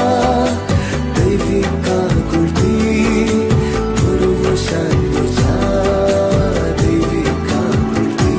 दैवीक काकुळती भरवशान भरच्या दैवीक काकुळती.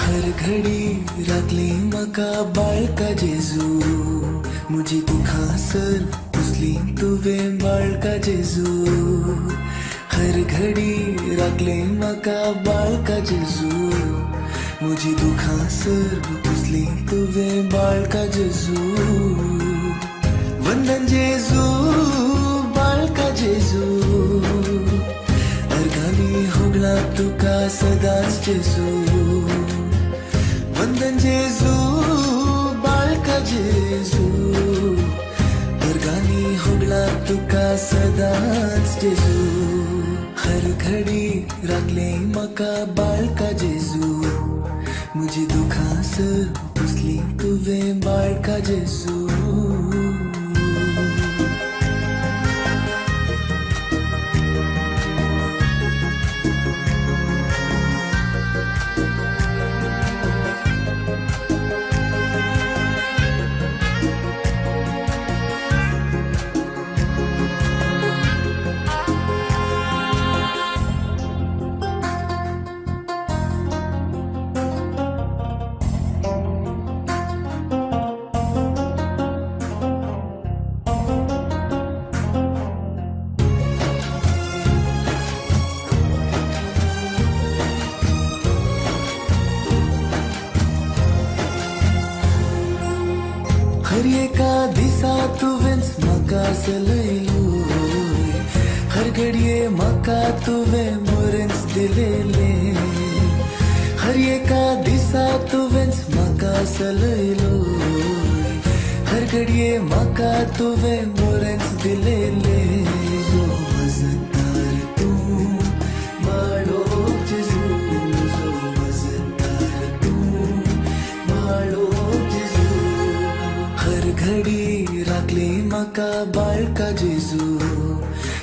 हर घडी राखली म्हाका बाळका जेजू, म्हजी दुखां सर पुसली तुवें बाळका जेजू. हर घडी राखली म्हाका बाळका जेजू, म्हजी दुखां सर पुसली तुवें बाळका जेजू. वंदन जेजू बाळका जेजू, अर्गानी होगला तुका सदांच जेजू. वंदन जेजू बाळका जेजू, अर्गानी होगला तुका सदांच जेजू. हर घडी राखले म्हाका बाळका जेजू, म्हजी दुखां सर पुसली तुवें बाळका जेजू. एका दिसा तुवेंच म्हाका सलयलोय, हर घडये म्हाका तुवें बरेंच दिलेलें. हर एका दिसा तुवेंच म्हाका सलयलोय, हर घडये म्हाका तुवें बरेंच दिलेलें. म्हजो मजदार तूं बाळो जेजू, म्हजो मजदार तूं बाळो जेजू. हर घडी राखली म्हाका बाळका जेजू,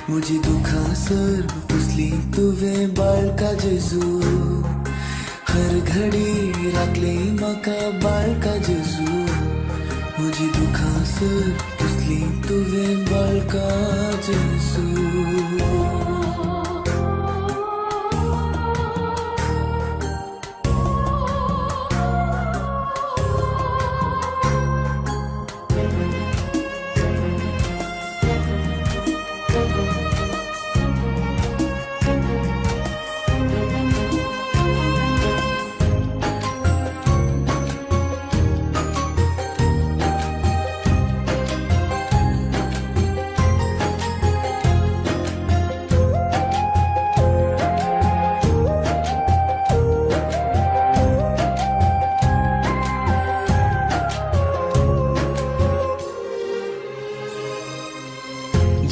म्हजी दुखां सर पुसली तुवें बाळका जेजू. हर घडी राखली म्हाका बाळका जेजू, म्हजी दुखां सर पुसली तुवें बाळका जेजू.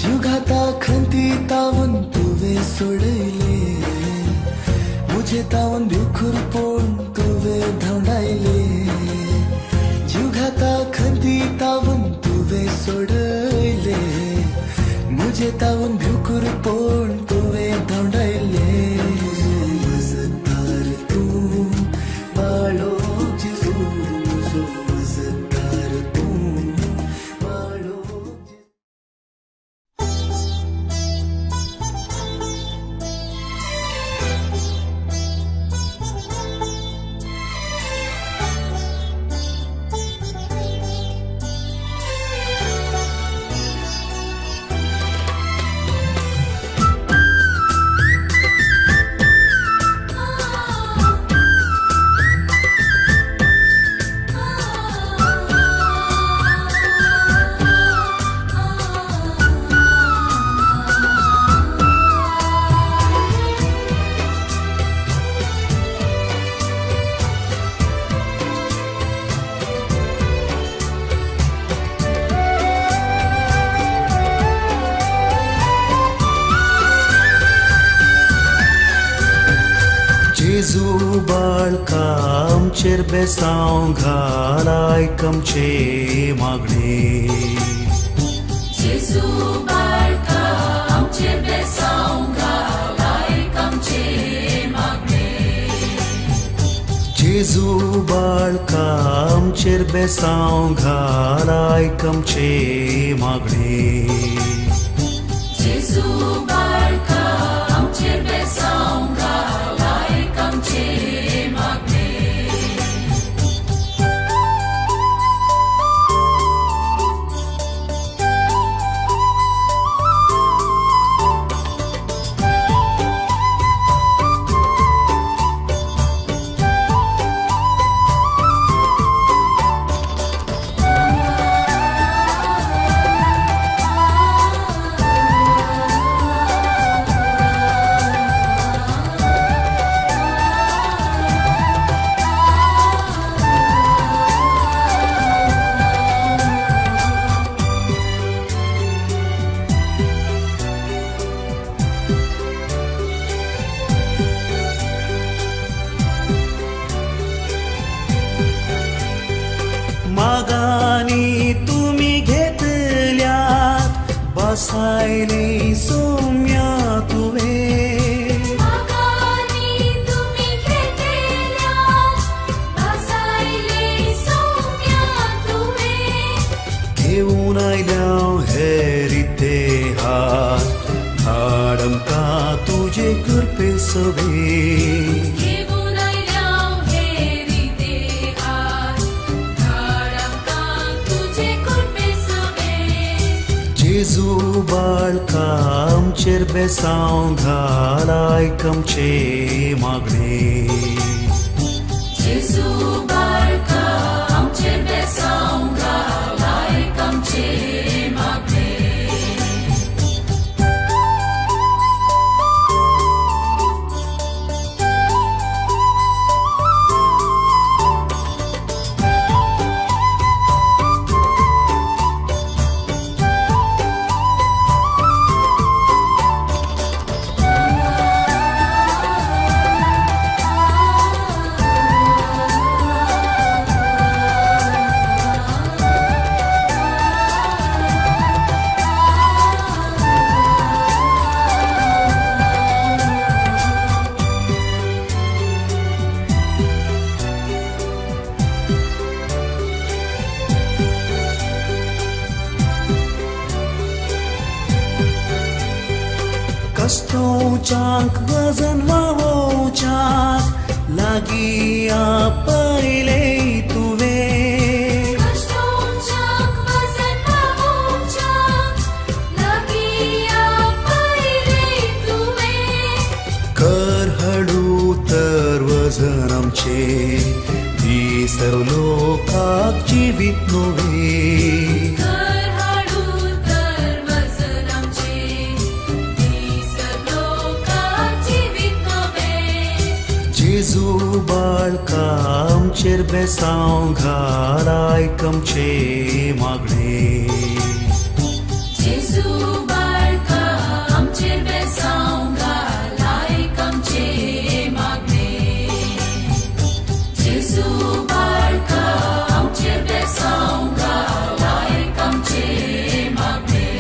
जीवघाता खंती तावन तुवें सोडयले, म्हजे तावन भिवखुरपोण तुवें धांवडायले. जीवघाता खंती तावन तुवें सोडयले, म्हजे तावन भिवखुरपोण तुवें धांवडायले. म्हजो मजदार तूं बाळो जेजू, म्हजो मजदार तूं बाळो. जेजू बाळका आमचेर बेसांव घाल, आयक आमचें मागणें. जेजू बाळका आमचेर बेसांव घाल, आयक आमचें मागणें. जेजू बाळका आमचेर बेसांव घाल, आयक आमचें मागणें. जेजू बाळका आमचेर बेसांव घाल, आयक आमचें मागणें. मागानी तुमी घेतल्यात बसायली सोम्या तुवें. मागानी तुमी घेतल्यात बसायली सोम्या तुवें. घेवन आयल्या हे रिते हात, धाड आमकां तुजे कृपे सवे. घेवन आयल्या हे रिते हात, धाड आमकां तुजे कृपे सवे. जेजू बाळका आमचेर बेसांव घाल, आयक आमचें मागणें. जेजू बाळका आमचेर बेसांव घाल, आयक आमचें कश्टोवच्यांक वजन व्हांवोवच्याक लागीं आपयले तुवें. कश्टोवच्याक वजन व्हांवोवच्याक लागीं आपयले तुवें. कर हळू तर वजन आमचें, दी सर्व लोकाक जिवीत नवें. कर हाडू तर वजन आमचें, दी सर्व लोकाक जिवीत नवें. जेजू बाळका आमचेर बेसांव घाल, आयक आमचें मागणें. जेजू बाळका आमचेर बेसांव घाल, आयक आमचें मागणें. जेजू बाळका आमचेर बेसांव घाल, आयक आमचें मागणें.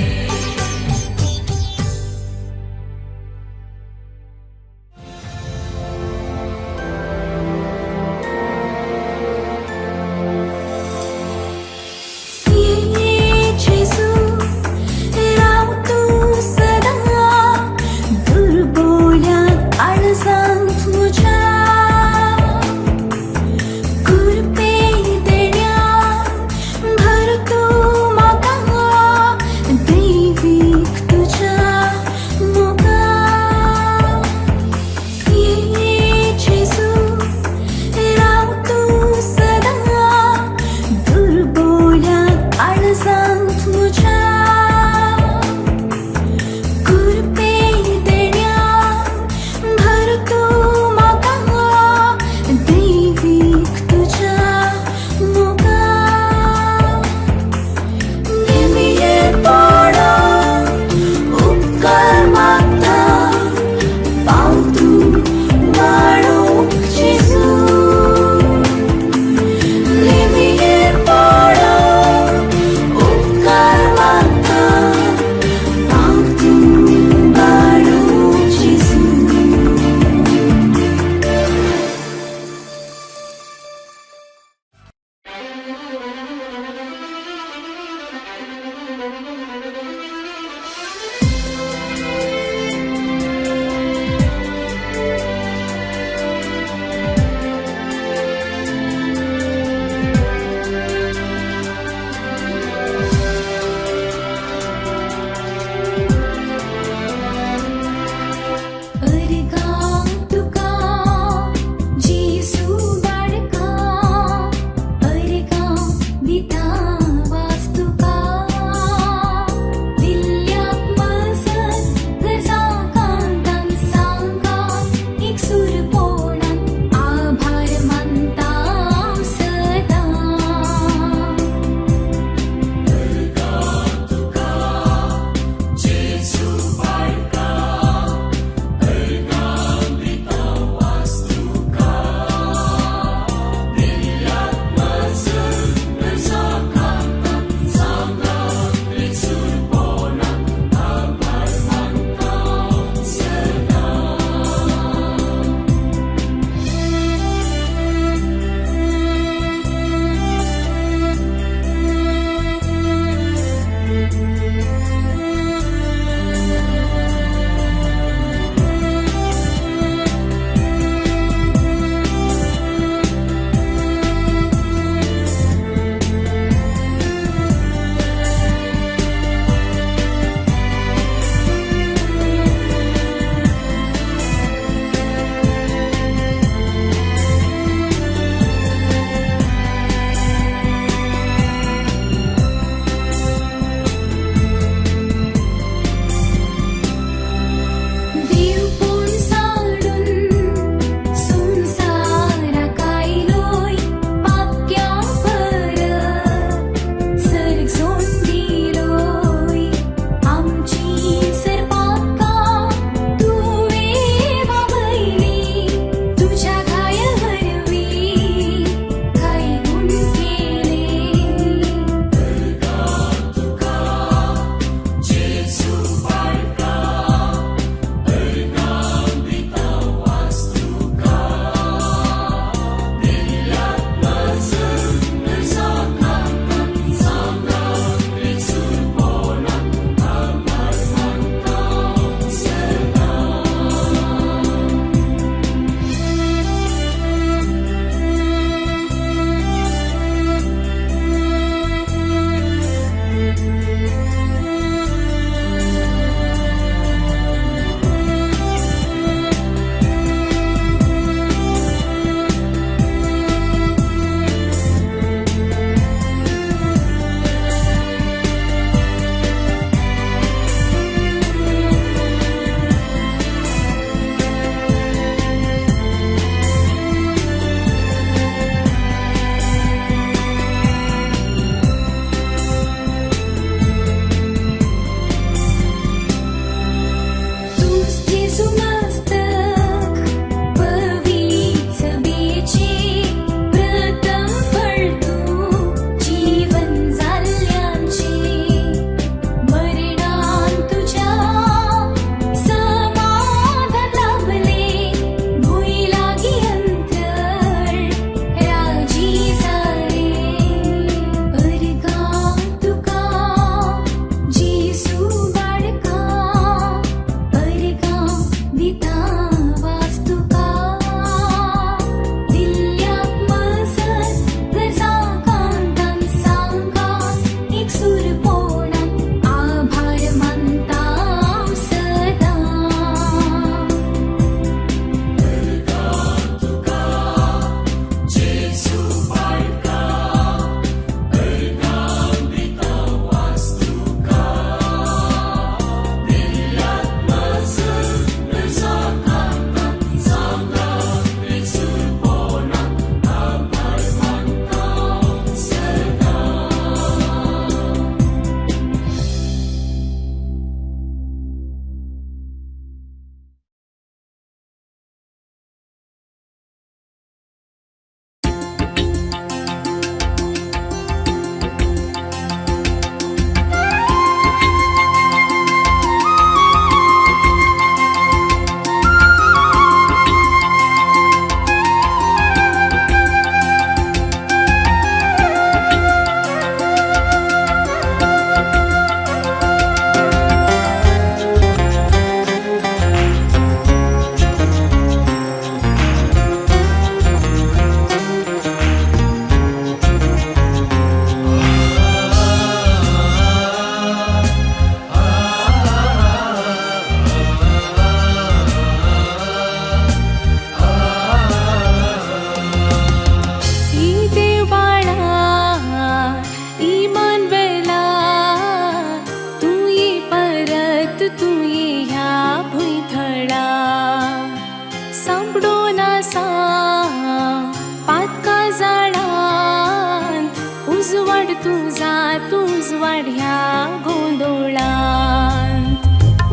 गोंदोळांत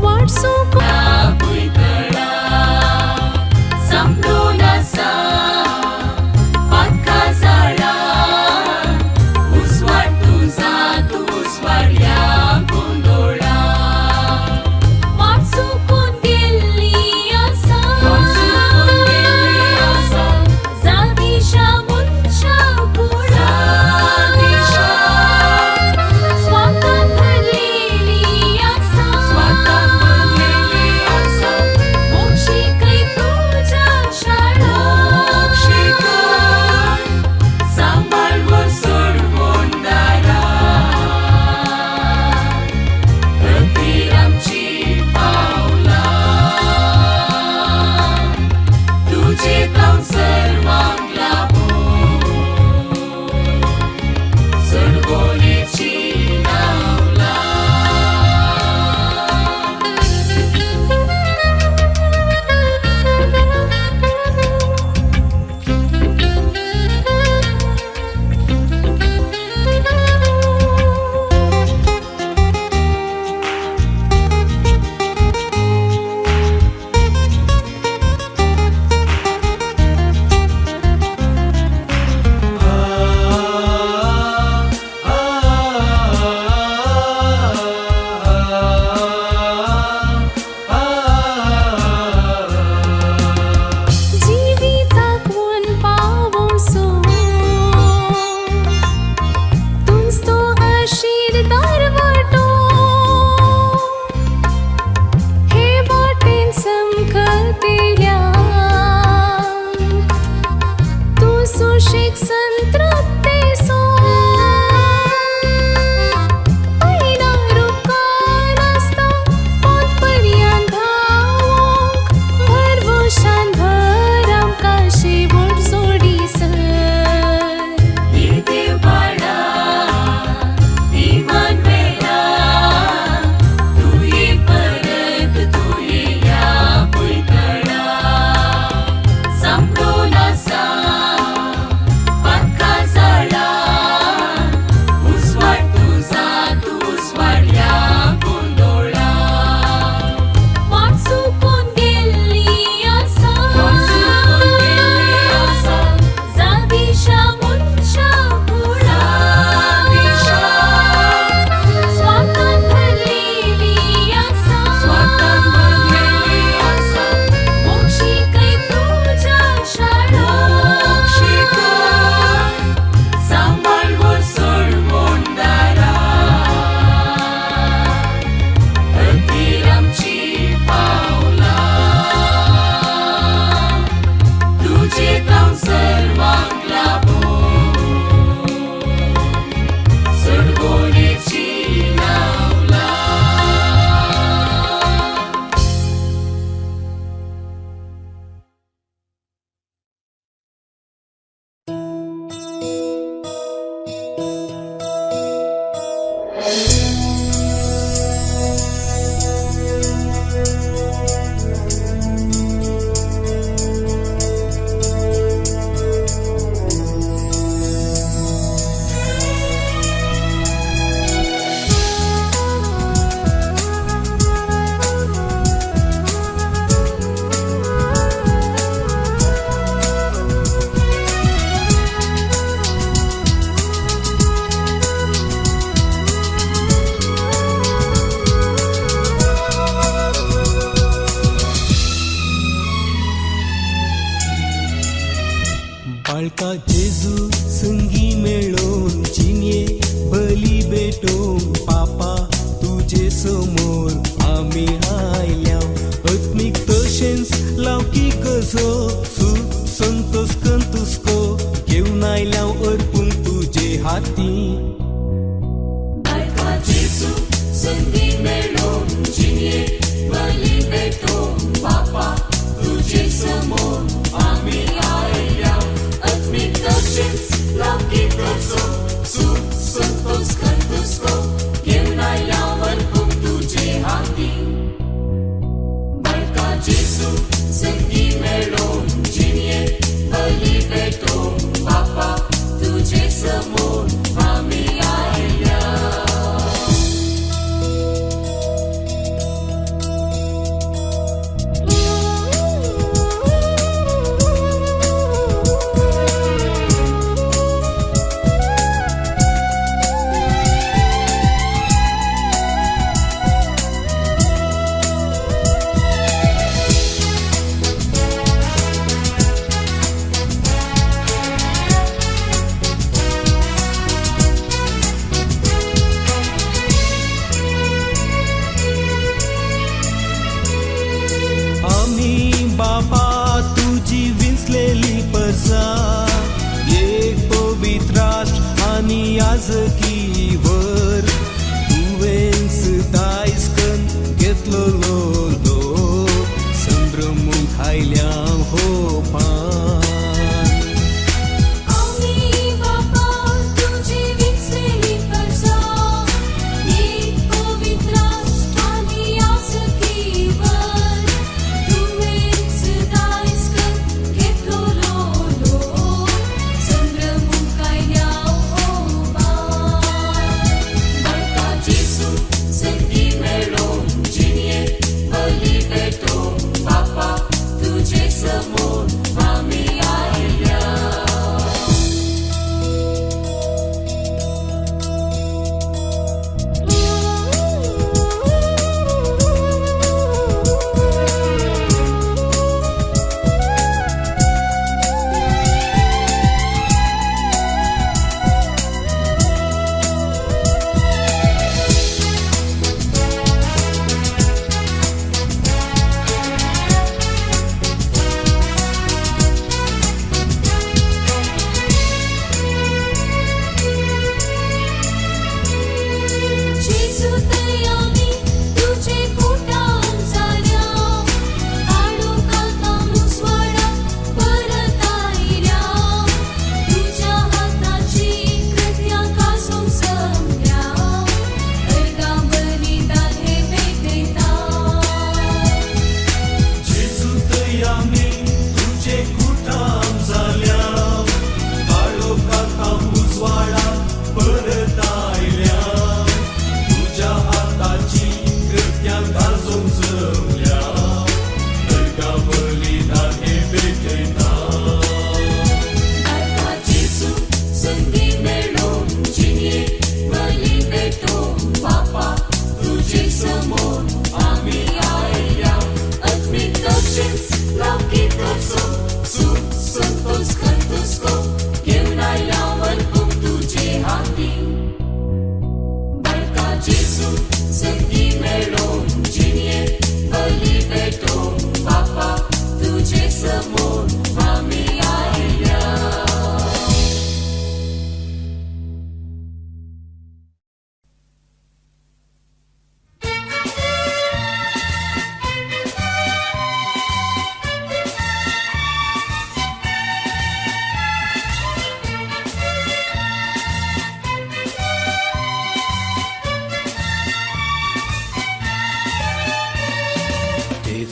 वाट चुकून भुंयतळा सांपडून आसा पातका जाळा उजवाड तुजा तूं उजवाड ह्या गोंदोळा वाट चुकून गेल्ली आसा वाट चुकून गेल्ली आसा जादिशा मनशा कुळा जादिशा स्वार्थान भरलेली आसा स्वार्थान भरलेली आसा मोक्षिकय तुज्या शाळा मोक्षिकय सांबाळ व्हर सोडवण दारा प्रतीर आमची पावलां तुजे तावन सर्वांक लाभूं सोडवणेची नावलां. जिविताक वन पावोसो तुंच तो आशिर्दार वाटो हे वाटेन समखतेल्या तूं सुशेग संतृप्तेसो पयला रुखार आसता पोंत पर्यान धांवोंक भरवशान भर आमकां शेवट जोडीसर ही देव बाळा इमानुएला तूं ये परत तूं ये ह्या भुंयतळा सांपडून आसा पातका जाळा उजवाड तुजा तूं उजवाड ह्या गोंदोळा वाट चुकून गेल्ली आसा वाट चुकून गेल्ली आसा जादिशा मनशा कुळा जादिशा स्वार्थान भरलेली आसा स्वार्थान भरलेली आसा मोक्षिकय तुज्या शाळा मोक्षिकय सांबाळ व्हर सोडवण दारा प्रतीर आमची पावलां तुजे तावन सर्वांक लाभूं सोडवणेची नावलां. बाळका जेजू संगी मेळोवन जिनये बली भेटोवन पापा तुजे समोर आमी आयल्या आत्मीक तशेंच लौकीक असो सुख संतोष कंतुस्को घेवन आयल्या अर्पून तुजे हाती. बाळका जेजू संगी मेळोवन जिनये बली भेटोवन पापा तुजे समोर आमी आयल्या आत्मीक तशेंच लौकीक असो सुख संतोष कंतुस्को घेवन आयल्या अर्पून तुजे हाती. बाळका जेजू संगी मेळोवन जिनये बली भेटोवन बापा तुजे समोर आमी आयल्या.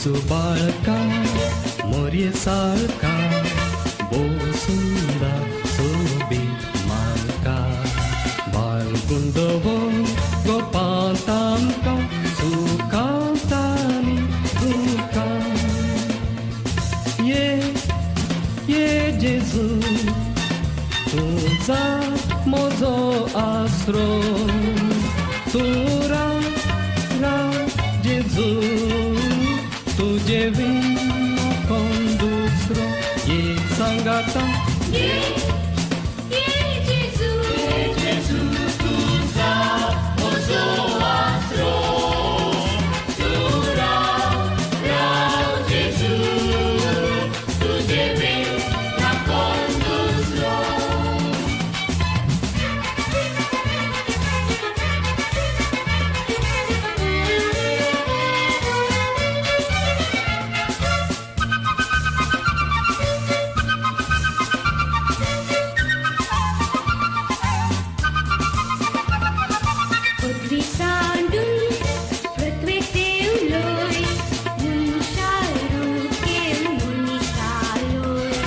जेजू बाळका मोरये सारका भोव सुंदर सोबीत मालका बाळगुंदवो गोपांत आमकां सुखांत आनी दुखांत. ये ये जेजू तूं जा म्हजो आसरो तूं राव राव जेजू तुजे विना कोण दुसरो ये सांगाता. ये ये जेजू जेजू तुझा म्हजो आसरो तूं राव राव जेजू तुजे विना कोण दुसरो. पृथ्वी सांडून पृथ्वेक देंवलोय मनशा रूप घेवन मनीसालोय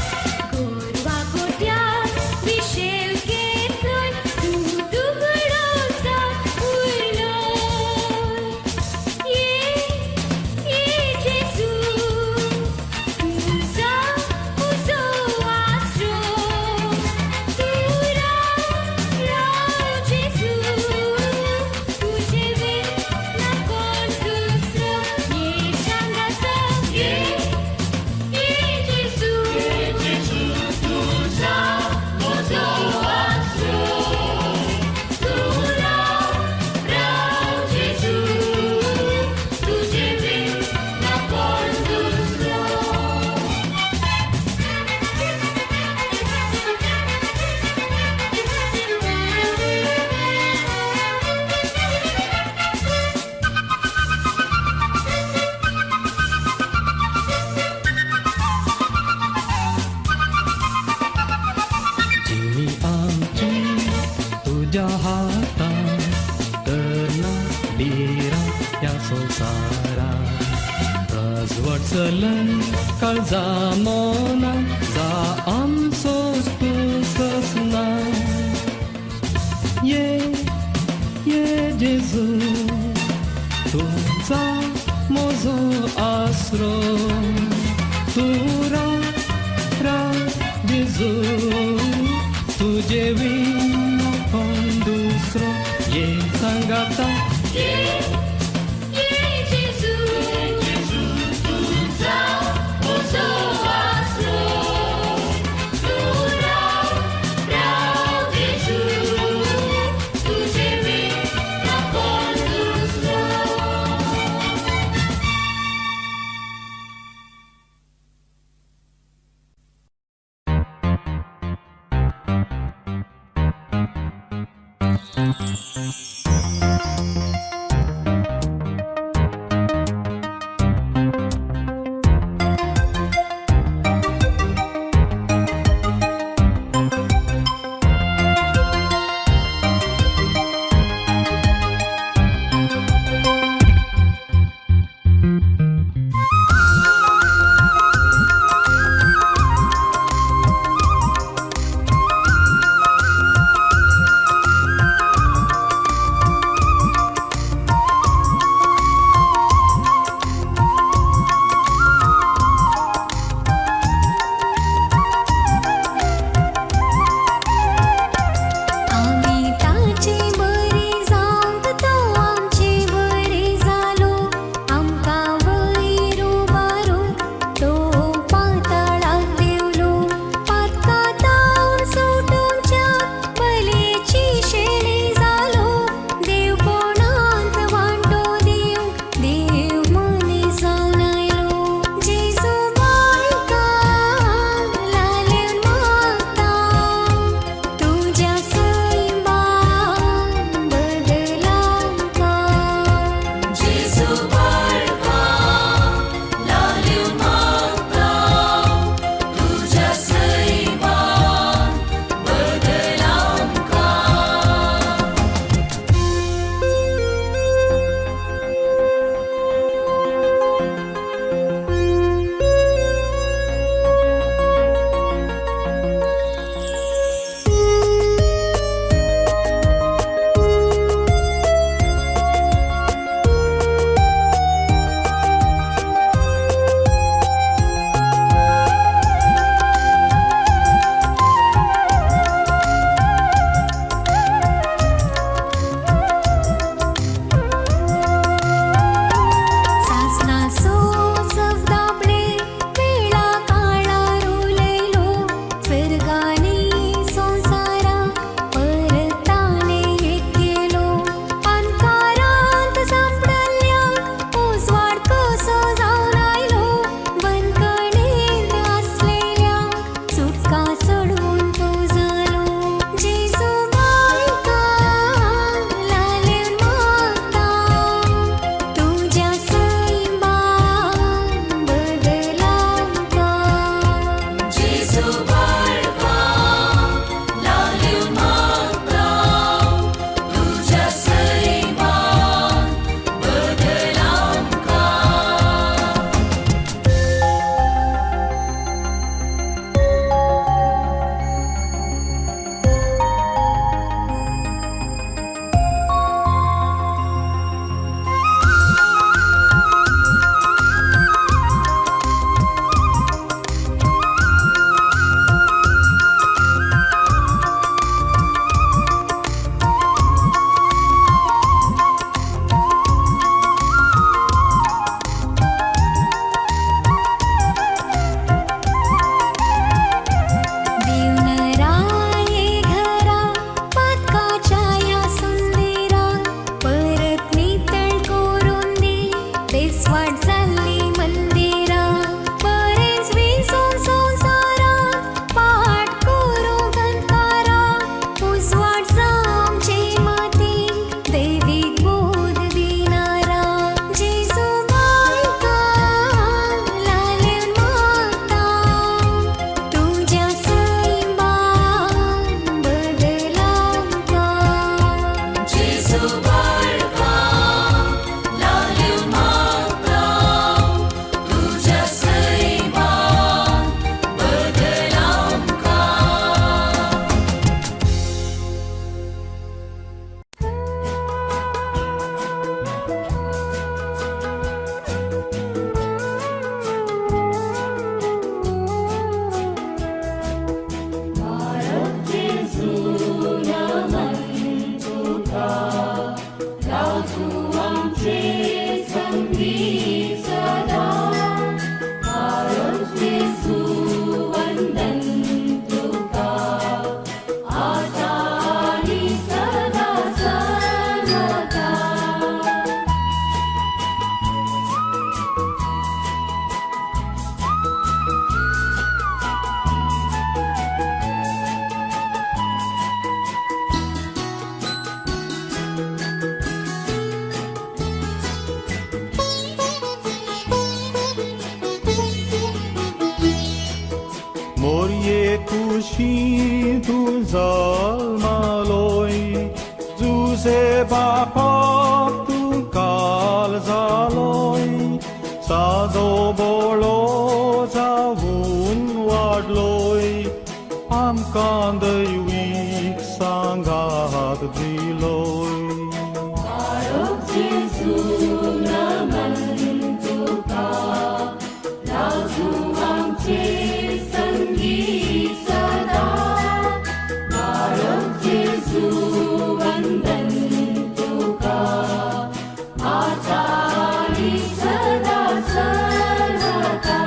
गोरवां गोठ्यांत विशेव घेतलोय तूं दुबळो जावन उरलोय. ये ये जेजू तूं जा म्हजो आसरो तूं राव राव जेजू तुजे विना कोण दुसरो ये सांगाता. ये ये जेजू जेजू तुझा म्हजो आसरो तूं राव राव जेजू तुजे विना कोण दुसरो. जिणी आमची तुज्या हातान तर ना डिरा ह्या संवसारा रजवट चलय काळजा मना जा आमचोच तूं ससना. ये ये जेजू तूं जा म्हजो आसरो तूं राव राव जेजू तुजे विना कोण दुसरो ये सांगाता. ये ये जेजू जेजू तुझा म्हजो आसरो तूं राव राव जेजू तुजे विना कोण दुसरो. संगी सदा बाळक जेजू वंदन तुका आतां आनी सदा सर्वदा. मोरये कुशी तूं जल्मलोय जुजे बापाक तूं काल जालोय सादो बोळो जावन वाडलोय आमकां दैवीक सांगात दिलोय. बाळक जेजू नमन तुका राजू आमचे संगी सदा बाळक जेजू वंदन तुका आतां आनी सदा सर्वदा.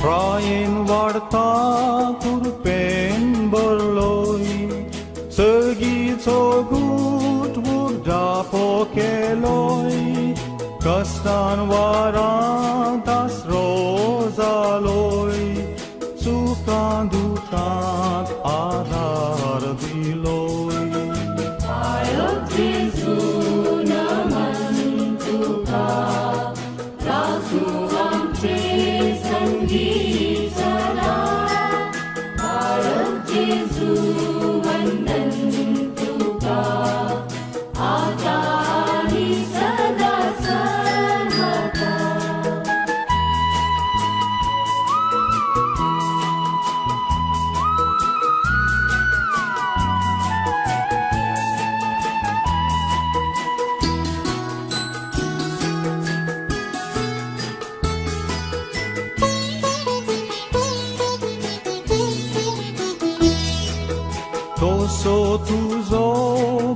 प्रायेन वाडता कुरपेन बरलोय सर्गीचो गूट उगडापो केलोय कश्टान वारांत आसरो जालोय सुखां दुखांत आदार दिलोय. बाळक जेजू नमन तुका राजू आमचे संगी सदा बाळक जेजू वंदन तुका आतां आनी सदा सर्वदा. तसो तुजो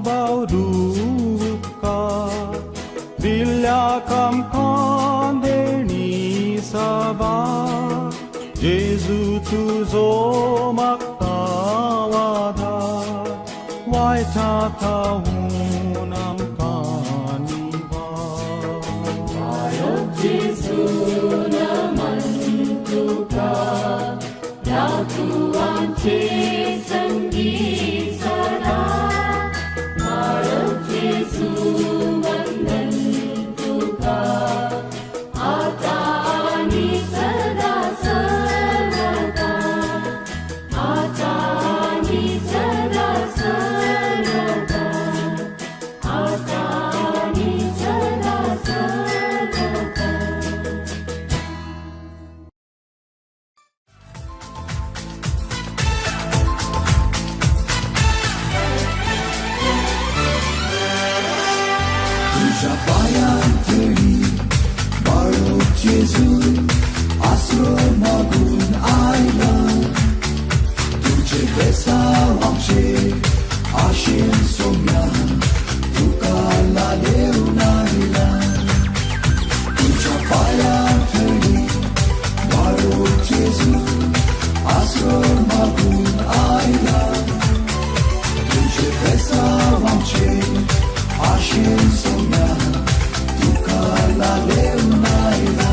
बावडू उपकार दिल्या आमकां देणी साबार जेजू तुजो मागता आदार वायटा थावन आमकां निवार. बाळक जेजू नमन तुका राजू आमचे संगी सदा बाळक जेजू वंदन तुका आतां आनी सदा सर्वदा आतां आनी सदा सर्वदा आतां आनी सदा सर्वदा. तुझ्या पांयां थळी बाळक जेजू आसरो मागून आयला तुझे बेसांव आमचे आशेन सोम्या तुका लालेवन आयला तुझ्या पांयां थळी बाळक जेजू आसरो मागून आयला तुझे बेसांव आमचे आशेन सोम्या तुका लालेवन आयला.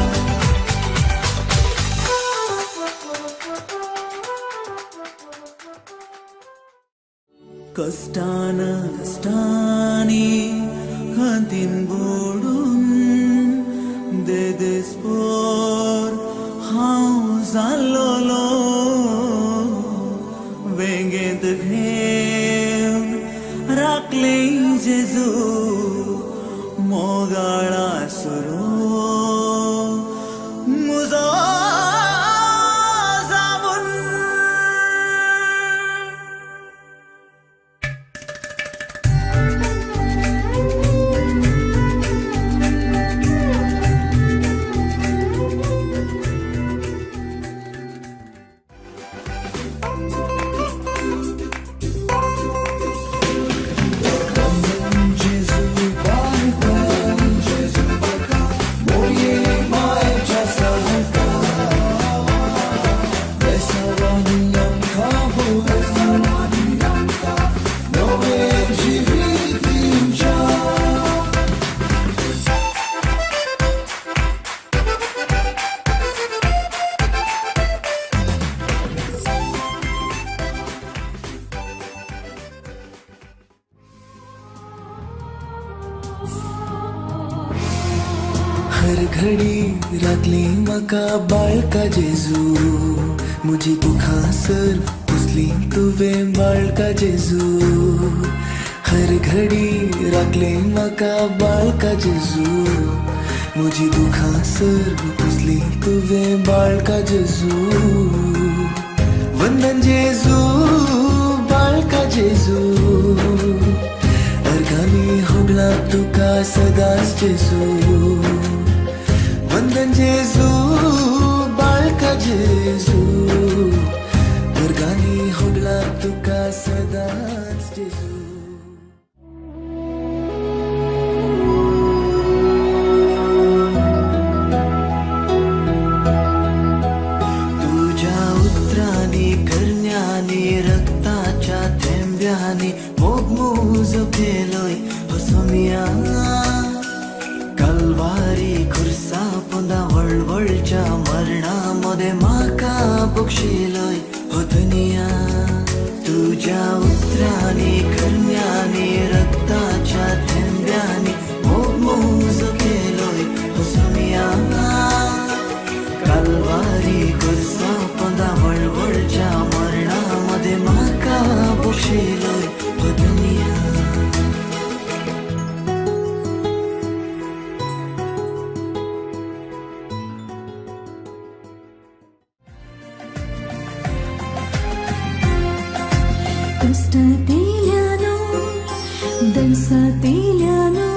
कश्टान कश्टांनी खंतीन बुडून देदेस्पोर हांव जाल्लोलो वेंगेंत घेवन राखले जेजू मोगाळा सुरो मुजो जावन. जिवीत दिवच्या. हर घडी राखली म्हाका बाळका जेजू, म्हजी दुखां सर्व पुसली तुवें बाळका जेजू. हर घडी राखली म्हाका बाळका जेजू, म्हजी दुखां सर्व पुसली तुवें बाळका जेजू. वंदन जेजू बाळका जेजू, अर्गानी होगला तुका सदांच जेजू. वंदन जेजू बाळका जेजू, अर्गानी होगला तुका सदांच जेजू. तुझ्या उतरांनी करण्यांनी रक्ताच्या थेंब्यांनी मोग मुजो केलोय हो सोमिया. कलवारी खुर्सा पोंदा वळवळच्या मरणा मदें म्हाका बक्षिलोय हो दुनिया. तुझ्या उतरांनी करण्यांनी रक्ताच्या थेंब्यांनी मोग मुजो केलोय हो सोमिया. कलवारी खुर्सा पोंदा वळवळच्या मरणा मदें म्हाका बक्षिलोय हो दुनिया. कष्टतेल्यानो दणसातेल्यानो,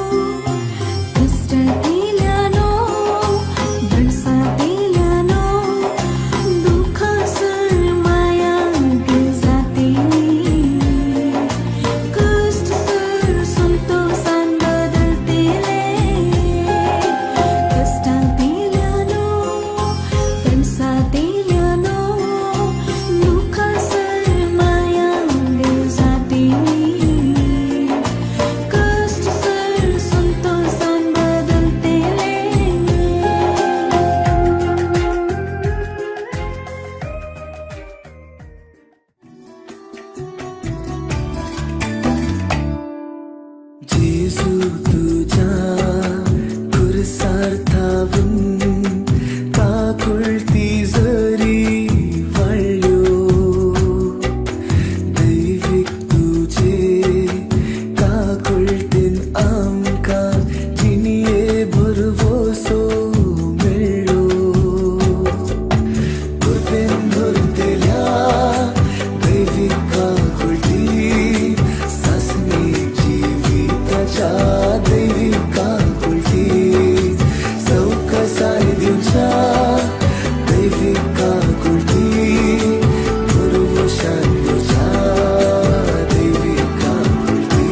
कष्टतेल्यानो दणसातेल्यानो, दुखासर माया जातेली, कष्टसर संतोषान बदलतेले. कष्टातेल्यानो दणसातेल्यानो, दुखासर माया जातेली, कष्टसर संतोषान बदलतेले. जेजू तुझ्या खुर्सार थावन काकुळती जरी वाडल्यो, दैवीक तुजे काकुळतीन आमकां जिणये भरवसो मेळ्ळो. कृपेन भरतेल्या दैवीक काकुळती सासणी जिविताच्या दैवीक काकुळती सवकसाय दिवच्या दैवीक काकुळती भरवशान दिवच्या दैवीक काकुळती.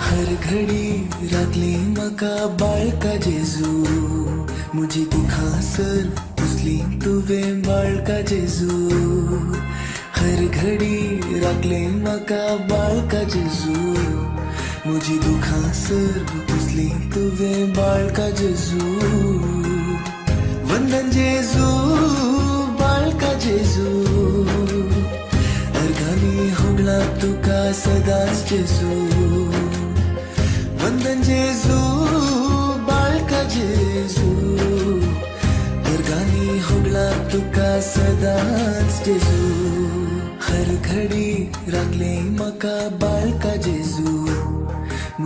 हर घडी राखली म्हाका बाळका जेजू, म्हजी दुखां सर्व पुसली तुवें बाळका जेजू. हर घडी राखली म्हाका बाळका जेजू, म्हजी दुखां सर्व पुसली तुवें बाळका जेजू. वंदन जेजू बाळका जेजू, अर्गानी होगला तुका सदांच जेजू. वंदन जेजू बाळका जेजू, अर्गानी होगला तुका सदांच जेजू. हर घडी राखले म्हाका बाळका जेजू.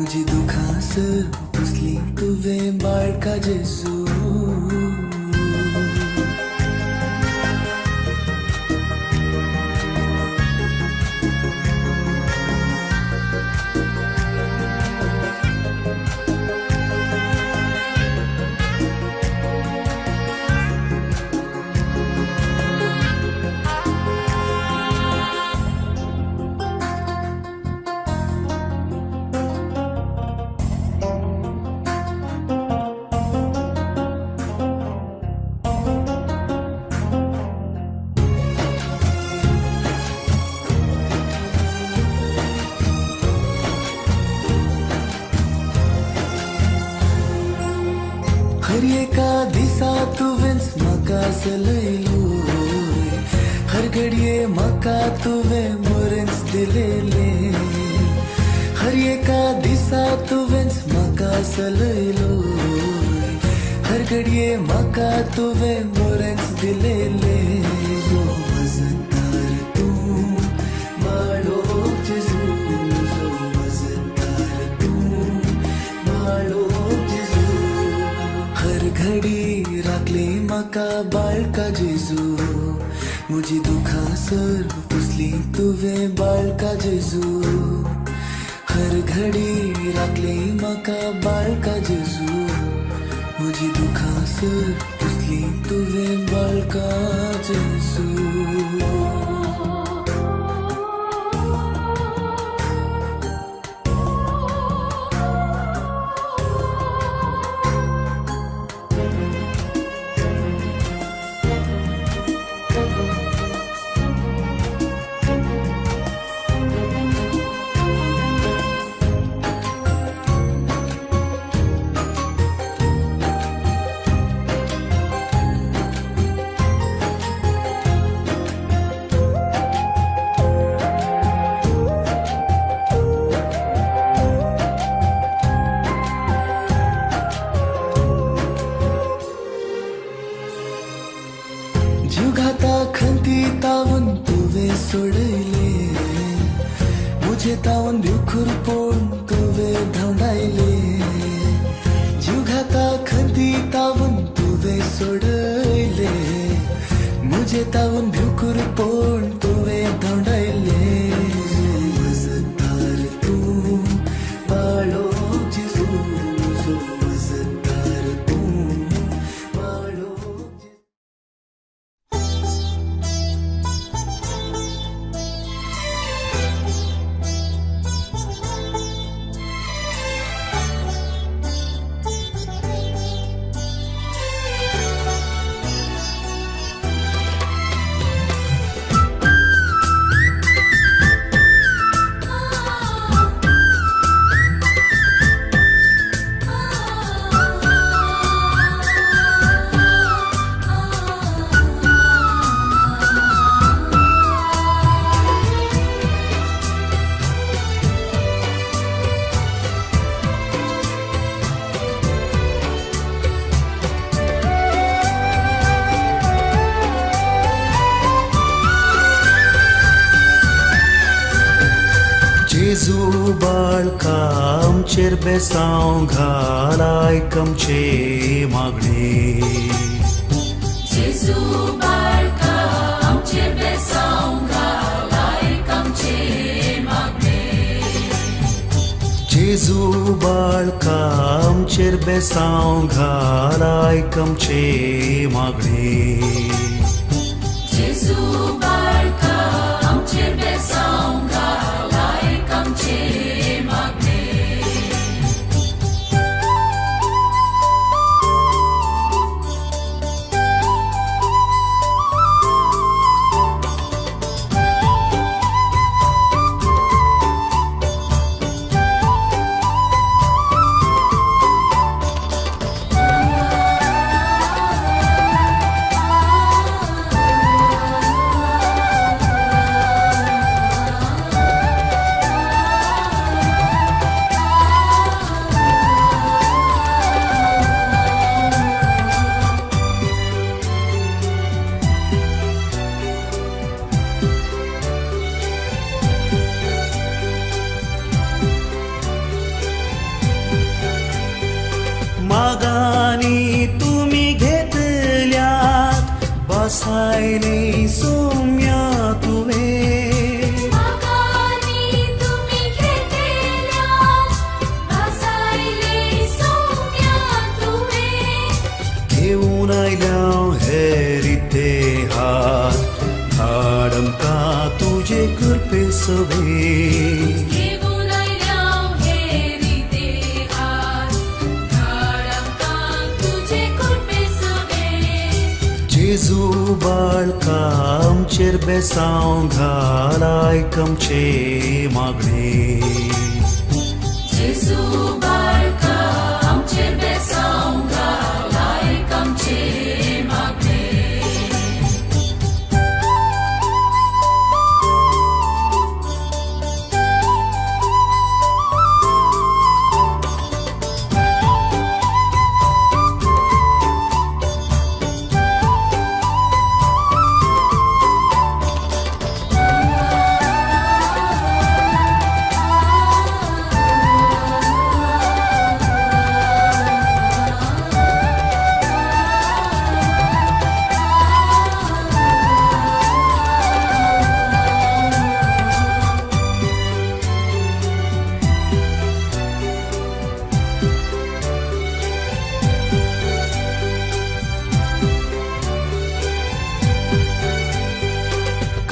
मुझी दुखां सर पुसली तुवें बाळका जेजू. हर एका दिसा तुवेंच म्हाका सलयलोय, हर घडये म्हाका तुवें बरेंच दिलेलें. हर एका दिसा तुवेंच म्हाका सलयलोय, हर घडये म्हाका तुवें बरेंच दिलेलें. म्हजो वजनदार तूं बाळो जेजू, म्हजो वजनदार तूं बाळो जेजू. हर घडी राखली म्हाका बाळका जेजू, मुजी दुखां सर पुसली तुवें बाळका जेजू. हर घडी राखली म्हाका बाळका जेजू, मुजी दुखां सर पुसली तुवें बाळका जेजू. जीवघाता खंती तावून तुवें सोडयले, मुझे तावून भिवखुरपोण तुवें धांवडायले. जीवघाता खंती तावून तुवें सोडयले, मुझे तावून भिवखुरपोण तुवें धांवडायले. म्हजो वजनदार तूं बाळो जेजू, म्हजो वजनदार तूं बाळो. जेजू बाळका आमचेर बेसांव घाल, आयक आमचें मागणें. जेजू बाळका आमचेर बेसांव घाल, आयक आमचें मागणें. जेजू बाळका आमचेर बेसांव घाल, आयक आमचें मागणें. जेजू बाळका आमचेर बेसांव घाल, आयक आमचें मागणें. भासायले सोम्या तुवें मागानी तुमी घेतल्या भासायले सोम्या तुवें घेवन आयल्या हे रिते हात धाड आमकां तुजे कृपे सवे घेवन आयल्या हे रिते हात धाड आमकां तुजे कृपे सवे जेजू बाळका आमचेर बेसांव घाल आयक आमचें मागणें जेजू बाळका आमचेर बेसांव घाल आयक आमचें मागणें.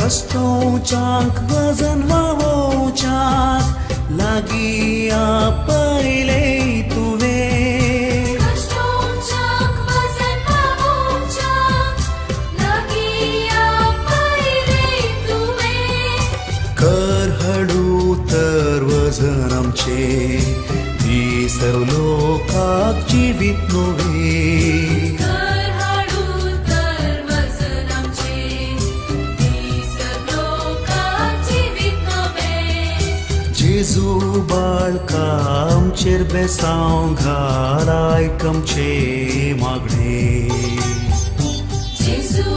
कश्टोवच्याक वजन व्हांवोवच्याक लागीं आपयले तुवें कश्टोवच्याक वजन व्हांवोवच्याक लागीं आपयले तुवें कर हळू तर वजन आमचें दी सर्व लोकाक जिवीत नवें कर हाडू तर वजन आमचें दी सर्व लोकाक जिवीत नवें जेजू बाळका आमचेर बेसांव घाल आयक आमचें मागणें जेजू